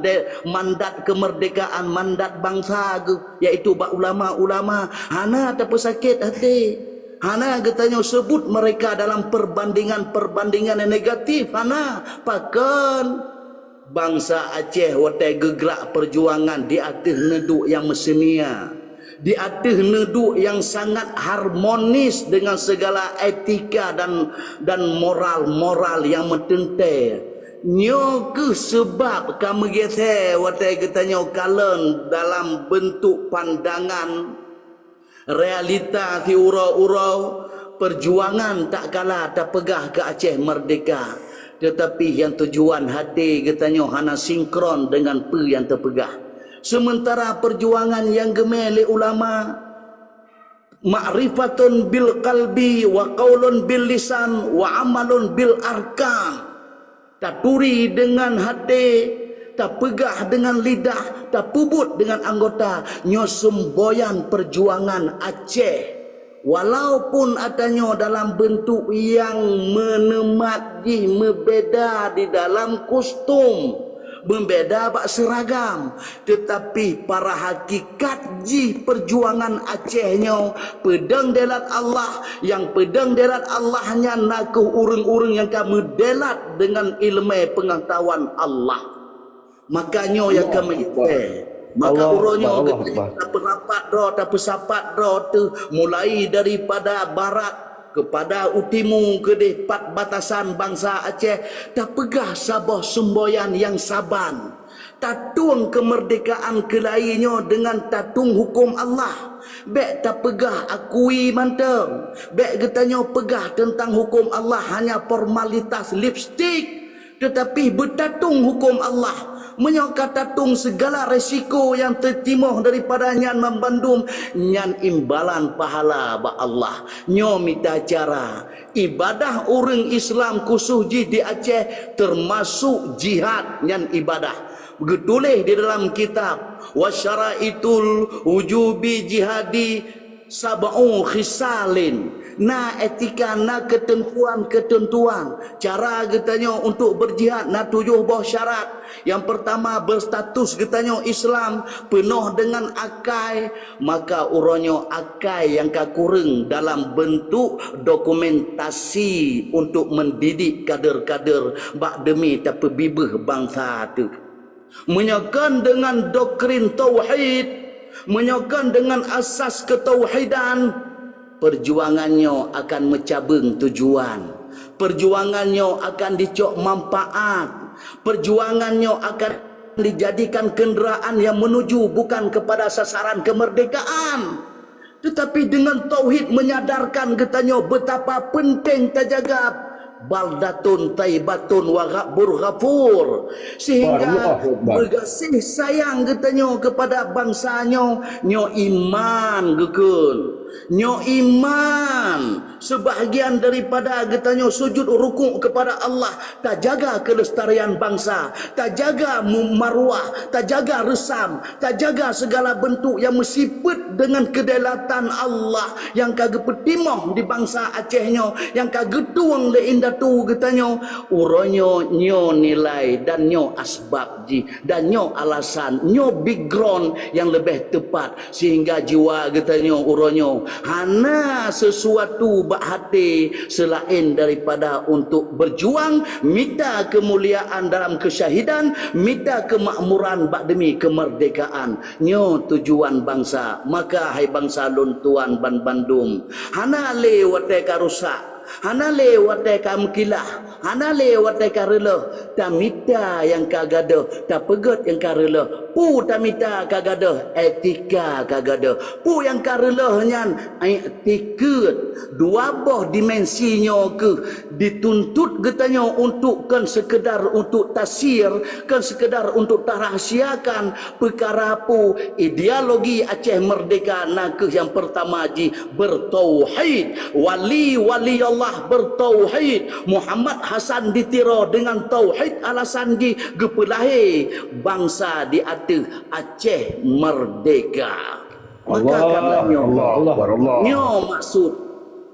de-, mandat keumeurdehkaan, mandat bansa geuh, yaitu bak ulama-ulama. Hana tapeusakét haté. Hana geutanyoe seubut mereka dalam perbandingan-perbandingan yang negatif. Hana. Pakon? Bansa Aceh watée geugrak peujuangan di ateueh neuduek nyang meuseunia, di ateueh neuduek nyang sangat harmonis dengan segala etika dan, dan moral-moral nyang meuteuntée. Nyoe kheueh seubab ka meugeusée watée geutanyoe kalon dalam beuntuk pandangan realita siuroe-uroe, peujuangan tak kala tapeugah keu Aceh Meurdehka, teutapi nyang tujuan haté geutanyoe hana sinkron deungon peue nyang teupeugah. Seumeuntara peujuangan nyang geumé lé ulama, ma'rifatun bil qalbi wa qaulun bil lisan wa amalun bil arkan. Taturi deungon haté, tapeugah deungon lidah, tapeubuet deungon anggota, nyoe seumboyan peujuangan Aceh. Walaupun atanyoe dalam beuntuk nyang meuneumat jih meubeda di dalam kostum, meubeda bak seuragam, teutapi para hakikat jih peujuangan Aceh nyoe peudong dilat Allah, nyang peudong dilat Allah nyan na kheueh ureuëng-ureuëng nyang ka meudilat deungon ileumé peungeutahuan Allah. Maka nyoe nyang ka meuitéh. Maka uroe nyoe geutanyoe tapeurapat droe, tapeusapat droe teuh, mulai daripada barat keupada u timu keudeh pat batasan bansa Aceh, tapeugah saboh seumboyan nyang saban. Tatueng keumeurdehkaan keulayi nyoe deungon tatueng huköm Allah. Bék tapeugah akui mantong. Bék geutanyoe peugah teuntang huköm Allah hanya formalitas lipstik, teutapi beutatueng huköm Allah. Meunyoe ka tatueng sigala resiko nyang teutimoh daripada nyan banmandum, nyan imbalan pahala bak Allah. Nyoe mita cara. Ibadah ureuëng Islam khusos jih di Aceh teumasok jihad nyan ibadah. Geutuléh di dalam kitab, "Wa syaraitul wujubi jihadi sab'u khisalin." Na etika, na keuteuntuan-keuteuntuan. Cara geutanyoe untuk beurjihad na tujoh boh syarat. Nyang peurtama, berstatus geutanyoe Islam, peunoh deungon akai, maka uroe nyoe akai nyang ka kureueng dalam beuntuk dokumentasi untuk mendidik kader-kader bak demi tapeubibeuh bansa teuh. Meunyoe kon deungon doktrin tauhid, meunyoe kon deungon asas keutauhidan, peujuangan nyoe akan meucabeueng tujuan. Peujuangan nyoe akan jicok manfaat. Peujuangan nyoe akan dijadikan keundraan nyang meunuju bukan keupada sasaran keumeurdehkaan, teutapi deungon tauhid meunyadarkan geutanyoe beutapa peunteng tajaga baldatun thaibatun wa rabbun ghafur, sehingga beugaséh sayang geutanyoe keupada bansa nyoe, nyoe iman geukheun. Nyoe iman. Seubahgian daripada geutanyoe sujud rukuk keupada Allah, tajaga keulestarian bansa, tajaga mu-, maruah, tajaga reusam, tajaga sigala beuntuk nyang meusifeuet deungon keudaulatan Allah nyang ka geupeutimoh di bansa Aceh nyoe, nyang ka geutueng lé indatu geutanyoe. Uroe nyoe, nyoe nilai dan nyoe asbab jih, dan nyoe alasan, nyoe background nyang leubeh teupat, sehingga jiwa geutanyoe uroe nyoe Hana sesuatu bak até seulaén daripada untuk beujuang mita keumuliaan dalam keusyahidan, mita keumakmuran bak demi keumeurdekaan. Nyoe tujuan bansa. Maka hai bansa lôn tuan banbandum, hana lé watée ka rusak, hana lé watée ka meukilah, hana lé watée ka reuloh. Tamita nyang ka gadôh, tapeugét nyang ka reuloh. Peue tamita ka gadôh? Etika ka gadôh. Peue nyang ka reuloh nyan? Iktikeuet. Dua boh dimensi nyoe keuh dituntut geutanyoe untuk kon seukeudar untuk tasir, kon seukeudar untuk tarahsiakan. Peukara peue? Ideologi Aceh Merdeka na keuh nyang peurtama jih beutauhid. Wali-wali Allah beutauhid. Muhammad Hasan di Tiro deungon tauhid alasan jih geupeulahé bansa di ateueh Aceh Merdeka. Maka Allah, karena nyoe, Allah, Allah, Allah. Nyoe maksud,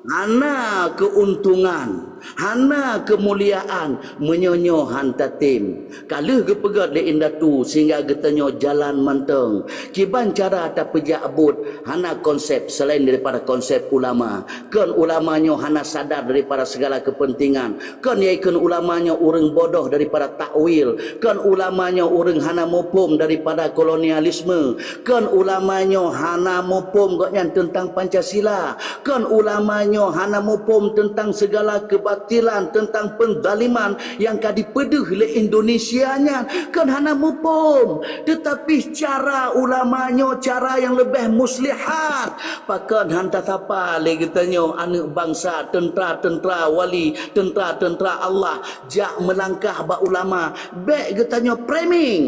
hana keuntungan, hana keumuliaan meunyoe nyoe han tatem. Ka lheueh geupeugét lé indatu sehingga geutanyoe jalan mantong. Kiban cara tapeujak buet, hana konsep selain daripada konsep ulama. Kon ulama nyoe hana sadar daripada segala kepentingan. Kon yaitu ulama nyoe ureuëng bodoh daripada takwil. Kon ulama nyoe ureuëng hana muphom daripada kolonialisme. Kon ulama nyoe hana muphom gobnyan teuntang Pancasila. Kon ulama nyoe hana muphom teuntang segala keubatilan, teuntang peunzaliman nyang ka dipeudeuh lé Indonesia nyan. Kon hana muphom. Teutapi cara ulama nyoe cara nyang leubeh muslihat. Pakon han tasapa lé geutanyoe aneuëk bansa, teuntra-teuntra wali, teuntra-teuntra Allah jak meulangkah bak ulama? Bék geutanyoe framing,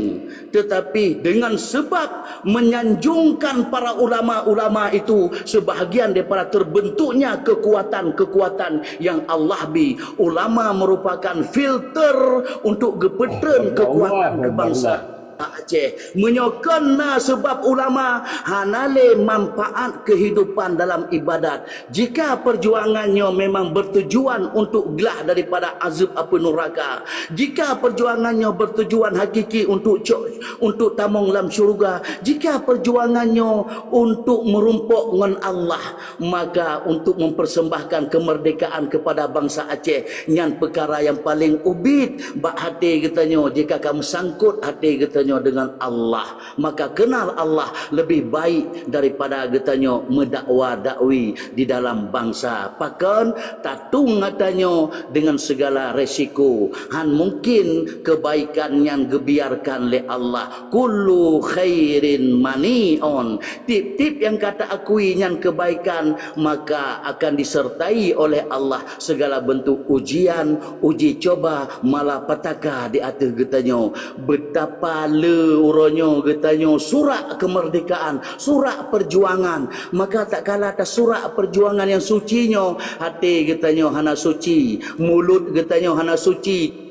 teutapi deungon seubab meunyanjungkan para ulama-ulama itu, seubahagian daripada teubeuntuknya keukuatan-keukuatan nyang Allah bi. Ulama meurupakan filter untuk geupeutreun keukuatan keu bansa Aceh. Meunyoe kon na seubab ulama, hana lé manfaat keuhidupan dalam ibadat. Jika peujuangan nyoe memang beutujuan untuk glah daripada azeueb apui nuraka, jika peujuangan nyoe beutujuan hakiki untuk cok, untuk tamong lam syeuruga, jika peujuangan nyoe untuk meurumpok ngon Allah, maka untuk mempersembahkan kemerdekaan kepada bansa Aceh, nyan peukara nyang paleng ubit bak até geutanyoe jika ka meusangkot até geutanyoe deungon Allah. Maka kenal Allah lebih baik daripada geutanyoe meudakwa-dakwi di dalam bansa. Pakon? Tatung geutanyoe deungon segala resiko. Han mungkin kebaikan nyan geubiarkan lé Allah. Kullu khairin mani'un. Tiep-tiep nyang ka taakui nyan kebaikan, maka akan disertai oleh Allah segala bentuk ujian, uji coba, malapetaka di ateueh geutanyoe. Betapa le uroe nyoe geutanyoe surak kemerdekaan, surak perjuangan. Maka tak kala tasurak perjuangan nyang suci nyoe, até geutanyoe hana suci, mulut geutanyoe hana suci.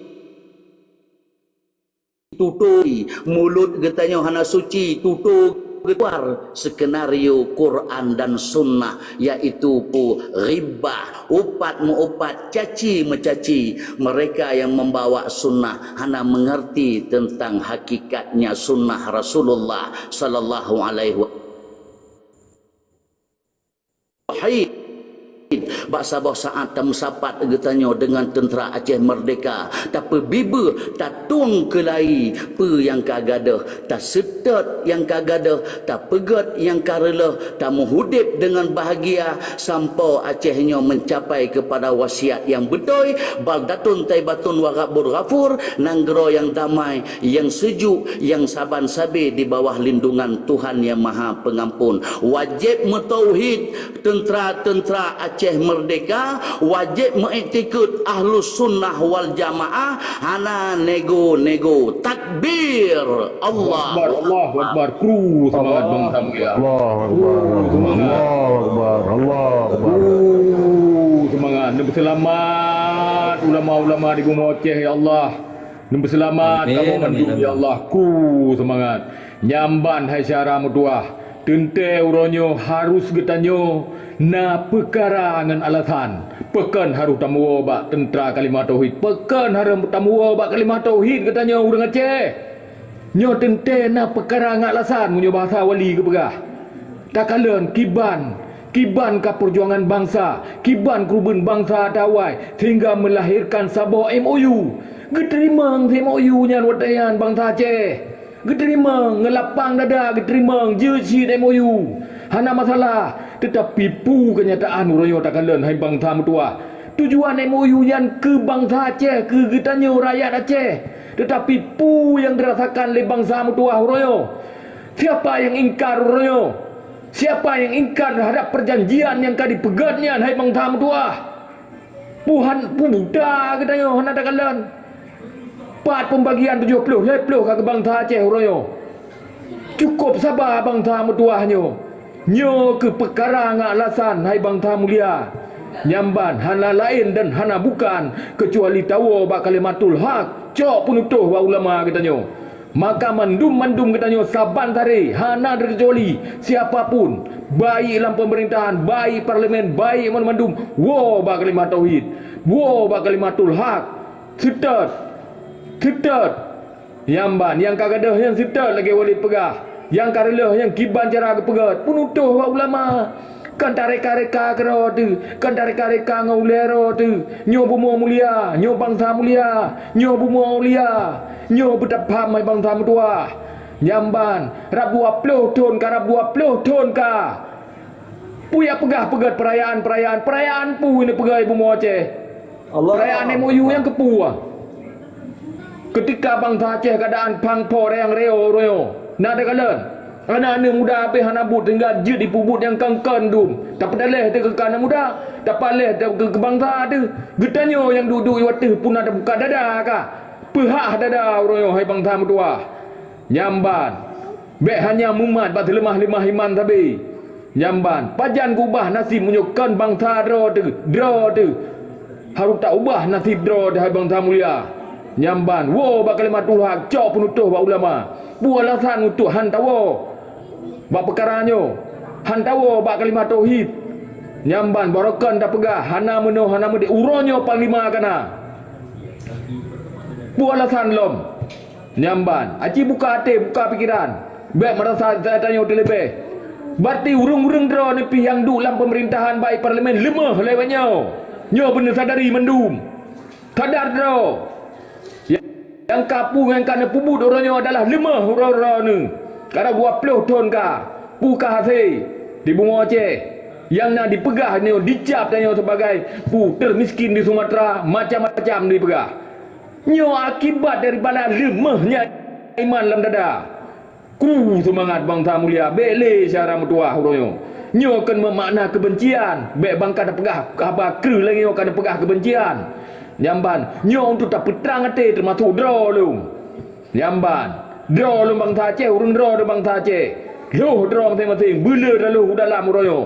Tutoe, mulut geutanyoe hana suci, tutoe geutuar skenario Quran dan Sunnah, yaitu peue? Ghibah, upat meuupat, caci meucaci. Mereka yang membawa sunnah hana mengerti tentang hakikatnya sunnah Rasulullah sallallahu alaihi wa-, Tauhid. Bak saboh saat tameusapat geutanyoe deungon teuntra Aceh Merdeka, tapeubibeuh, tatueng keulai peue nyang ka gadôh, taseutôt nyang ka gadôh, tapeugét nyang ka reuloh, tameuhudép deungon bahagia sampoe Aceh nyoe meucapai keupada wasiat nyang beutôi, baldatun thaibatun wa rabbun ghafur, nanggroe nyang damai, nyang sejuk, nyang saban sabe di bawah lindungan Tuhan Nyang Maha Pengampun. Wajéb meutauhid, teuntra-teuntra Aceh Merdeka, wajéb meuiktikeuet Ahlus Sunnah wal Jamaah, hana nego-nego. Takbir! Allahu Akbar, Allahu Akbar. Kru, semangat bansa mulia. Allahu Akbar. Kru, semangat. Allahu Akbar, Allahu Akbar. Kru, semangat. Neupeuseulamat ulama-ulama di bumoe Aceh, ya Allah. Neupeuseulamat kamoe mandum, ya Allah. Ku seumangat. Nyan ban hai syedara meutuwah. Teuntée uroe nyoe harus geutanyoe na peukara ngon alasan. Pakon harôh tameuwoe bak teuntra kalimah tauhid? Pakon harôh tameuwoe bak kalimah tauhid geutanyoe ureuëng Aceh? Nyoe teuntée na peukara ngon alasan, meunyoe bahasa wali geupeugah. Takalon kiban Kiban ka peujuangan bansa, kiban keureubeuen bansa tawai sehingga meulahérkan saboh M O U. Geuteurimong M O U nyan watée nyan bansa Aceh. Geuteurimong, ngon lapang dada geuteurimong jeuet cit M O U. Hana masalah, teutapi peue keunyataan uroe nyoe takalon hai bansa meutuwah. Tujuan M O U nyan keu bansa Aceh, keu geutanyoe rakyat Aceh. Teutapi peue nyang dirasakan lé bansa meutuwah uroe nyoe? Siapa nyang ingkar uroe nyoe? Siapa nyang ingkar teuhadap peujanjian nyang ka dipeugét nyan hai bansa meutuwah? Peue han, peue buta geutanyoe hana takalon? Pat peumbagian tujoh ploh lhée ploh ka keu bansa Aceh uroe nyoe? Cukôp saba bansa meutuwah nyoe. Nyoe keuh peukara ngon alasan hai bansa mulia. Nyang ban hana laén dan hana bukan keucuali tawoe bak kalimatul hak, cok peunutoh bak ulama geutanyoe. Maka mandum-mandum geutanyoe saban taré hana teukecuali siapa pun, baik lam peumeurintahan, baik parlemen, baik mandum-mandum, woe bak kalimah tauhid, woe bak kalimatul hak, seutôt, seutôt. Nyang ban nyang ka gadôh nyan seutôt lagée Walid peugah, nyang ka reuloh nyan kiban cara geupeugét peunutoh bak ulama. Kon tareka-reka keudroe teuh, kon tareka-reka ngon ulée droe teuh. Nyoe bumoe mulia, nyoe bansa mulia, nyoe bumoe mulia, nyoe beutapaham hai bansa meutuwah. Nyang ban, rab dua ploh thon ka, rab dua ploh thon ka. Peue nyang peugah-peugét peurayaan-peurayaan, peurayaan peue neupeugah bumoe Aceh? Allah. Peurayaan M O U nyang keupeue? Keutika bansa Aceh keadaan phang pho rayang reoh uroe nyoe, na takalon. Aneuk-aneuk muda habéh hana buet tinggai jeuet dipeubuet nyang kon-kon dum. Tapeudaléh teuh keu aneuk muda, tapaléh teuh keu, keu bansa teuh. Geutanyoe nyang duek-duek u ateueh puna tabuka dada ka. Peuhah dada uroe nyoe hai bansa meutuwah. Nyang ban, bék hanya mumat bak teuleumah-leumah iman sabe. Nyang ban, pajan geuubah naseb meunyoe kon bansa droe teuh, droe teuh. Harôh taubah naseb droe teuh hai bansa mulia. Nyang ban, woe bak kalimatul hak, cok peunutoh bak ulama. Peue alasan untuk han tawoe bak peukara nyoe? Han tawoe bak kalimah tauhid. Nyang ban, barokon tapeugah hana meunoe hana meudeh, uroe nyoe panglima ka na. Peue alasan lom? Nyang ban, aci buka até, buka pikeran. Bék meurasa tanyoe teuleubeh. Berarti ureuëng-ureuëng droe neupih nyang duek lam peumeurintahan baik parlemen leumeh lewat nyoe. Nyoe beuneusadari mandum. Sadar droe. Nyang ka peue nyang ka neupeubuet uroe nyoe adalah leumeh uroe-uroe neuh. Karab dua ploh thon ka. Peue ka hase di bumoe Aceh? Nyang na dipeugah nyoe dicap tanyoe sebagai peue teumiskén di Sumatera, macam-macam dipeugah. Nyoe akibat daripada leumehnya iman lam dada. Kru seumangat bansa mulia, bék lé syedara meutuwah uroe nyoe. Nyoe kon meumakna keubencian, bék bansa tapeugah haba kreueh lagée nyoe ka tapeugah keubencian. Nyang ban, nyoe untuk tapeutrang até teumasok droe lôn. Nyang ban, droe lôn bansa Aceh, ureuëng droe lôn bansa Aceh. Lhôh droe maséng-maséng, beuleu taloh u dalam uroe nyoe.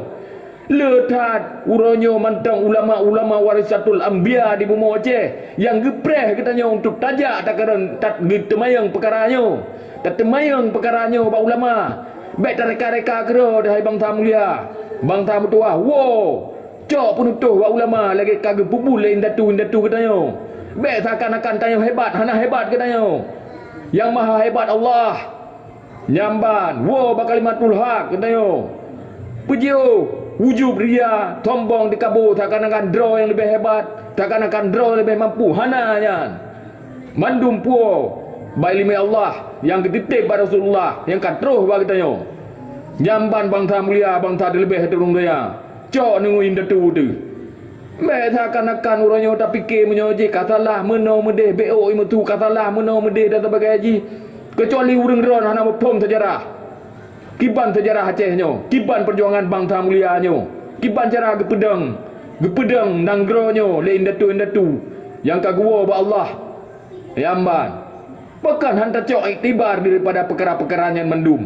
Le that uroe nyoe mantong ulama-ulama warisatul anbiya di bumoe Aceh nyang geupreh geutanyoe untuk tajak takalon that geuteumayong peukara nyoe. Tateumayong peukara nyoe bak ulama. Bék tareka-reka keudroe, hai bansa mulia, bansa meutuwah. Woe! Cok peunutoh bak ulama lagée ka geupeubuet lé indatu-indatu geutanyoe. Bék seakan-akan tanyoe hebat, hana hebat geutanyoe. Nyang maha hebat Allah. Nyang ban, woe bak kalimatul hak geutanyoe. Peujiôh, ujub, ria, sombong, dikabo, seakan-akan droe nyang leubeh hebat, seakan-akan droe leubeh mampu. Hana nyan. Mandum puwoe bak iéleumé Allah nyang geutitép bak Rasulullah nyang ka troh bak geutanyoe. Nyang ban bansa mulia, bansa teuleubeh ateueh donya. Cok neungoe indatu teuh. Bék seakan-akan uroe nyoe tapike meunyoe jih ka salah meunoe meudeh, bék ôk imeusu ka salah meunoe meudeh dan sabagainya jih. Keucuali ureuëng droe hana muphom seujarah. Kiban seujarah Aceh nyoe, kiban peujuangan bansa mulia nyoe, kiban cara geupeudong, geupeudong nanggroe nyoe lé indatu-indatu nyang ka geuwoe bak Allah. Nyang ban, pakon han tacok iktibar daripada peukara-peukara nyan mandum?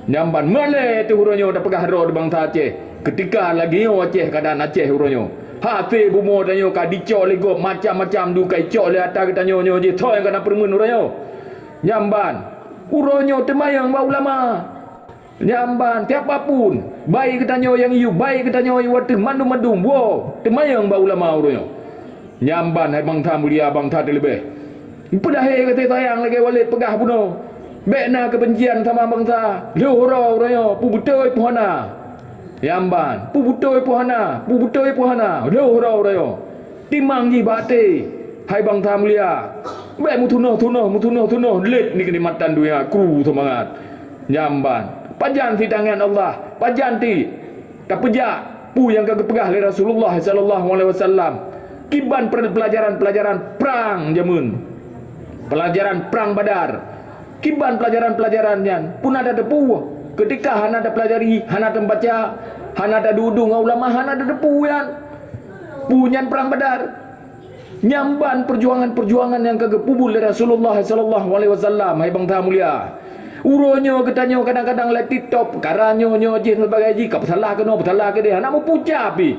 Nyang ban malée teuh uroe nyoe tapeugah droe di bansa Aceh, keutika lagée nyoe Aceh, keuadaan Aceh uroe nyoe. Hase bumoe tanyoe ka dicok lé gob macam-macam, dum ka icok lé ata geutanyoe nyoe jih, soe nyang ka na peureumeun uroe nyoe? Nyang ban, uroe nyoe teumayong bak ulama. Nyang ban, siapa pun, baik geutanyoe nyang yue, baik geutanyoe nyang ateueh, mandum-mandum woe teumayong bak ulama uroe nyoe. Nyang ban, hai bansa mulia, bansa teuleubeh, peulahé kasih sayang lagée Walid peugah bunoe. Bék na keubencian sama bansa. Lheueh uroe, uroe nyoe, peue beutôi peue hana. Nyang ban, peue beutôi peue hana, peue beutôi peue hana, lheueh uroe-uroe nyoe. Timang jih bak até, hai bansa mulia. Bék meutunoh-tunoh, meutunoh-tunoh, lét nikeunikmatan donya, kru seumangat. Nyang ban, pajan sitangan Allah, pajan ti tapeujak peue nyang ka geupeugah lé Rasulullah sallallahu alaihi wasallam. Kiban per-, pelajaran-pelajaran prang jameun. Pelajaran prang Badar. Kiban pelajaran-pelajaran nyan, peue na tateupeue. Keutika hana tapeulajari, hana tabaca, hana taduek-duek ngon ulama, hana tateupeue nyan. Peue nyan prang Badar. Nyang ban peujuangan-peujuangan nyang ka geupeubuet lé Rasulullah sallallahu alaihi wasallam, hai bansa mulia. Uroe nyoe geutanyoe kadang-kadang lam TikTok, peukara nyoe, nyoe jih dan sebagainya jih, ka peusalah keunoe, peusalah keudeh, hana meupuja pih.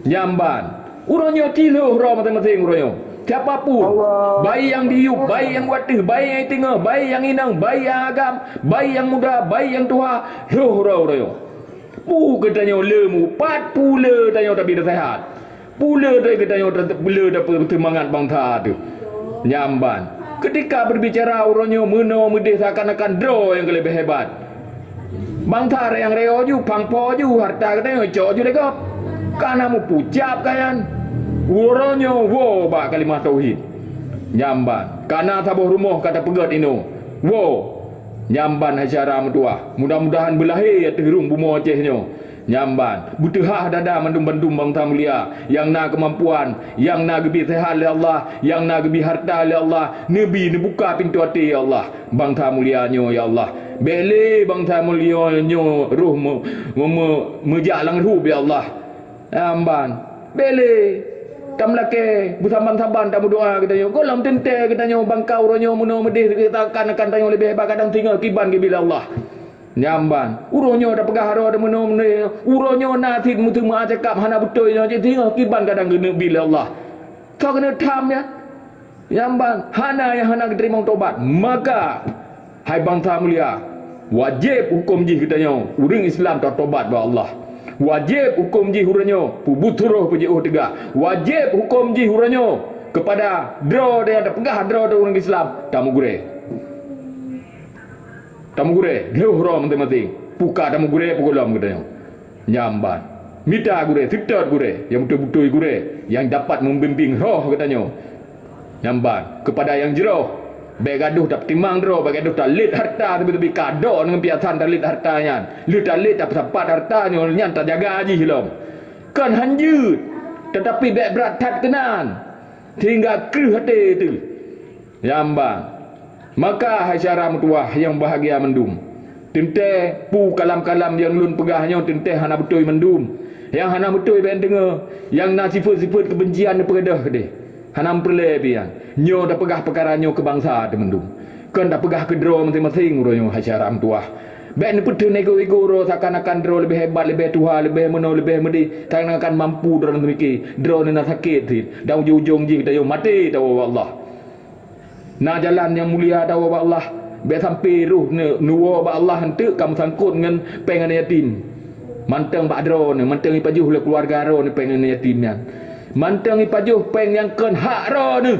Nyang ban, uroe nyoe ci lheueh uroe maséng-maséng uroe nyoe. Siapa pun, baik nyang di yup, baik nyang u ateueh, baik nyang di teungoh, baik nyang inong, baik nyang agam, baik nyang muda, baik nyang tuha, lheueh uroe uroe nyoe. Peue geutanyoe le mu, pat peue le tanyoe tabi naseuhat. Peue le geutanyoe ta-, le tapeuseumangat bansa teuh. Nyang ban, keutika beubicara uroe nyoe meunoe meudeh seakan-akan droe nyang ka leubeh hebat. Bansa nyang reyo ju, pang po ju, hareuta geutanyoe cok ju lé gob. Ka na meupucab ka nyan. Uroe nyoe woe bak kalimah tauhid. Nyang ban, ka na saboh rumoh ka tapeugét inoe. Woe! Nyang ban hai syedara meutuwah, mudah-mudahan beulahé ateueh rhueng bumoe Aceh nyoe. Nyang ban, beuteuhah dada mandum-mandum bansa mulia, nyang na keumampuan, nyang na geubri seuhat lé Allah, nyang na geubri hareuta lé Allah, neubi neubuka pintoe até ya Allah. Bansa mulia nyoe ya Allah. Bék lé bansa mulia nyoe roh meu-, meu-, meu-, meujak lam rhueb ya Allah. Nyang ban, bék lé tameulakée beusaban-saban tameudoa geutanyoe. Gohlom teuntée geutanyoe bangka uroe nyoe meunoe meudeh seakan-akan tanyoe leubeh hebat, kadang singoh kiban geubri lé Allah. Nyang ban, uroe nyoe tapeugah droe meunoe-meunoe, uroe nyoe na cit meuteumeu'ah cakap hana beutôi nyoe, cit singoh kiban kadang keuneuk bi lé Allah. Soe keuneuk tham nyan? Nyang ban, hana nyang hana geuteurimong tobat. Maka, hai bansa mulia, wajéb huköm jih geutanyoe, ureuëng Islam tatobat bak Allah. Wajéb huköm jih uroe nyoe, peubuet surôh peujiôh teuga. Wajéb huköm jih uroe nyoe keupada droe nyang tapeugah droe ureuëng Islam, tameugurée. Tameugurée, lheueh uroe maséng-maséng. Peue ka tameugurée peue gohlom geutanyoe. Nyang ban, mita gurée, seutôt gurée, nyang beutôi-beutôi gurée, nyang dapat meubimbéng roh geutanyoe. Nyang ban, keupada nyang jroh, bék gadoh tapeutimang droe, bék gadoh talét hareuta, teubi-teubi ka dok ngon piasan talét hareuta nyan. Lheueh talét tapeusapat hareuta nyoe nyan tajaga jih lom. Kon han jeuet, teutapi bék brat that keunan, sehingga kreueh até teuh. Nyang ban. Maka hai syedara meutuwah nyang bahgia mandum, teuntée peue kalam-kalam nyang lôn peugah nyoe teuntée hana beutôi mandum. Nyang hana beutôi bék deungoe, nyang na sifeuet-sifeuet keubencian neupeugah deh. Hana peureulée pih nyan. Nyoe tapeugah peukara nyoe keu bansa teuh mandum. Kon tapeugah keu droe maséng-maséng uroe nyoe hai syedara meutuwah. Bék neupeutheun ego-ego droe seakan-akan droe leubeh hebat, leubeh tuha, leubeh meunoe, leubeh meudeh, seakan-akan mampu droe neumike, droe na sakét cit, dan ujong-ujong jih geutanyoe maté tawoe bak Allah. Na jalan nyang mulia tawoe bak Allah, bék sampoe roh neu-, neuwoe bak Allah eunteuk ka meusangkot ngon péng aneuk yatim. Mantong bak droeneuh, mantong jipajoh lé keuluwarga droeneuh péng aneuk yatim nyan. Mantong jipajoh péng nyang kon hak droeneuh.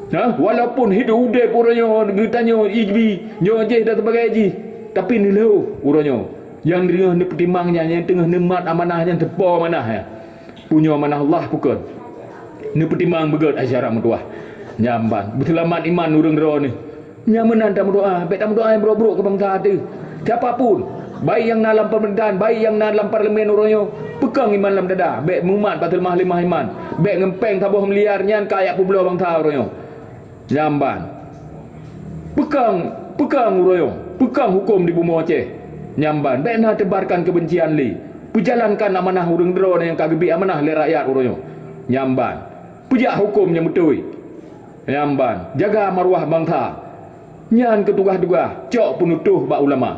Nah, walaupun hidup udeb uroe nyoe geutanyoe jibi nyoe jih dan sebagai jih, tapi neulheueh uroe nyoe. Nyang teungoh neupeutimang nyan, nyang teungoh neumat amanah nyan teupo amanah nyan. Peue nyoe amanah Allah peue kon? Neupeutimang beugét hai syedara meutuwah. Nyang ban, beuseulamat iman ureuëng droeneuh. Nyang meunan tameudoa, bék tameudoa nyang brok-brok keu bansa teuh. Siapa pun, baik nyang na lam pemerintahan, baik nyang na lam parlemen uroe nyoe, peukong iman lam dada, bék mumat bak teuleumah-leumah iman, bék ngon péng saboh miliar nyan kajak peubloe bansa uroe nyoe. Nyang ban. Peukong, peukong uroe nyoe, peukong huköm di bumoe Aceh. Nyang ban, bék na teubarkan keubencian lé. Peujalankan amanah ureuëng droeneuh nyang ka geubri amanah lé rakyat uroe nyoe. Nyang ban, peujak huköm nyang beutôi. Nyang ban, jaga maruah bansa. Nyan keuh tugaih-tugaih, cok peunutoh bak ulama.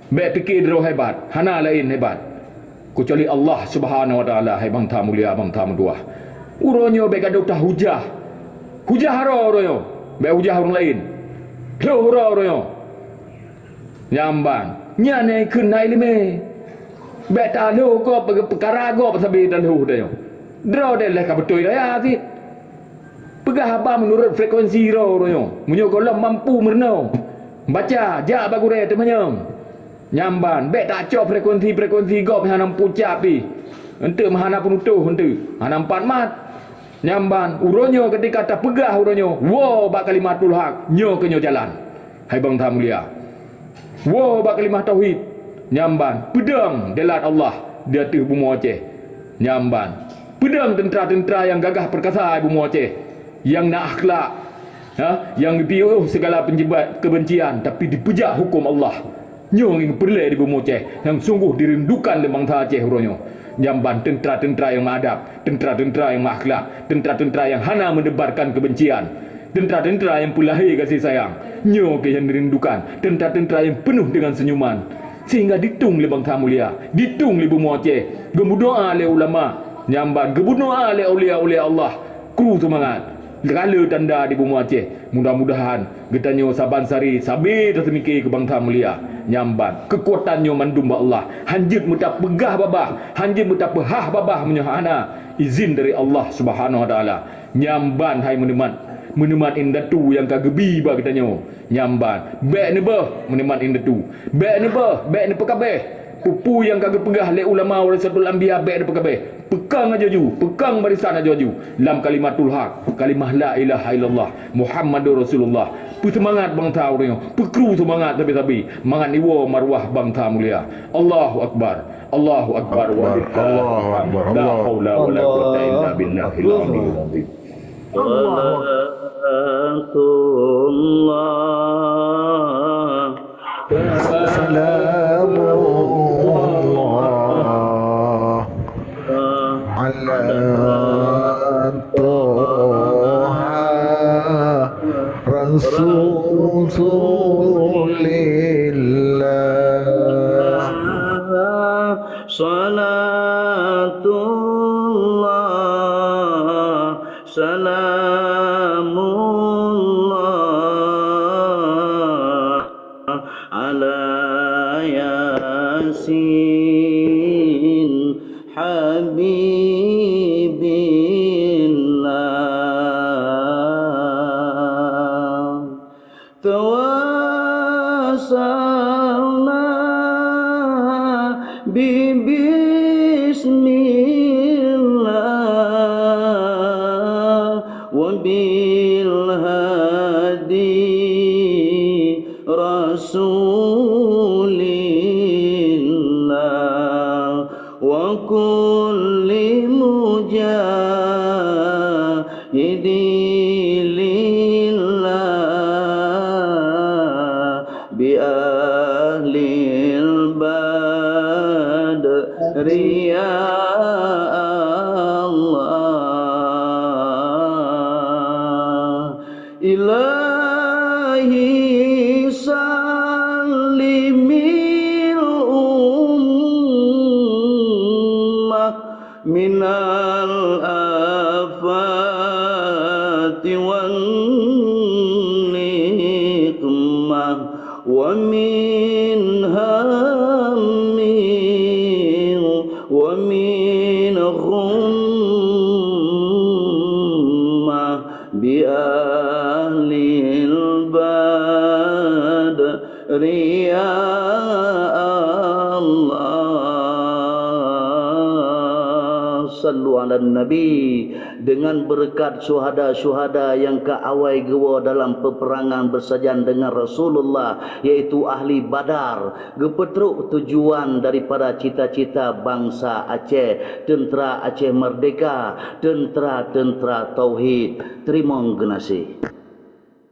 Bék pike droe hebat, hana laén hebat keucuali Allah Subhanahu wa Taala, hai bansa mulia, bansa meutuwah. Uroe nyoe bék gadoh tahujah. Hujah droe uroe nyoe, bék hujah ureuëng laén. Lheueh uroe uroe nyoe. Nyang ban, nyan nyang kheun na iéleumé. Bék talheueh gob, peukara gob sabe talheueh tanyoe. Droe deh lheueh ka beutôi raya cit. Peugah haba meunurot frekuensi droe uroe nyoe. Meunyoe gohlom mampu meurunoe, baca, jak bak gurée teumanyong. Nyan ban, bék tacok frekuensi-frekuensi gob hana meupucap pih. Eunteuk hana peunutôh eunteuk, hana meupat mat. Nyan ban, uroe nyoe keutika tapeugah uroe nyoe, woe bak kalimatul hak, nyoe keuh nyoe jalan. Hai bansa mulia. Woe bak kalimah tauhid. Nyan ban, peudong dilat Allah di ateueh bumoe Aceh. Nyan ban, peudong teuntra-teuntra nyang gagah peurkasa di bumoe Aceh, nyang na akhlak, ha, nyang geupiôh sigala peunyebat keubencian, tapi dipeujak huköm Allah. Nyoe nyang peureulée di bumoe Aceh nyang sunggoh dirindukan lé bansa Aceh uroe nyoe. Nyan ban teuntra-teuntra nyang meuadab, teuntra-teuntra nyang meuakhlak, teuntra-teuntra nyang hana meunebarkan keubencian, teuntra-teuntra nyang peulahé gaséh sayang. Nyoe keuh nyang dirindukan, teuntra-teuntra nyang peunoh deungon seunyuman. Sehingga ditueng lé bansa mulia, ditueng lé bumoe Aceh, geumeudoá lé ulama. Nyan ban geumeudoá lé aulia-aulia Allah. Kru seumangat, ka le tanda di bumoe Aceh. Mudah-mudahan geutanyoe saban sari sabe taseumike keu bansa mulia. Nyan ban keukuatan nyoe mandum bak Allah. Hanjeuet meutapeugah babah, hanjeuet meutapeuhah babah meunyoe hana izin dari Allah Subhanahu Wa Taala. Nyan ban hai meuneumat, meuneumat indatu nyang ka geubi bak geutanyoe. Nyan ban, bék neubeuh meuneumat indatu. Bék neubeuh, bék neupeukabeh. Peue-peue nyang ka geupeugah lé ulama warasatul anbiya bék neupeukabeh. Peukong aju-aju, peukong barisan aju-aju lam kalimatul hak, kalimah la ilaha illallah Muhammadur Rasulullah. Peuseumangat bansa ureuëng nyoe, peukru seumangat sabe-sabe mangat iwoe marwah bansa mulia. Allahu akbar. Allahu akbar. Allahu akbar. La haula wala quwwata illa billahil aliyil azim. Allahu akbar. Salatullah. Salamullah ala Taha Rasulillah. Salatullah, salamullah ala Yasin Habibillah. Tawassalna bi bismillah wa bil hadi Rasulillah wa kulli mujahidi lillah bi ahlil badri ya Allah. Ilahi sallimil ummah minal afati wan niqmah wa min hammin wa min ghummah bi ahlil badri ya Allah. Sallu ala Nabi. Dengan beureukat syuhada-syuhada nyang ka awai geuwoe dalam peuperangan beusajan deungon Rasulullah, yaitu ahli Badar, geupeutrok tujuan daripada cita-cita bansa Aceh, teuntra Aceh Merdeka, teuntra-teuntra tauhid. Teurimong geunaséh.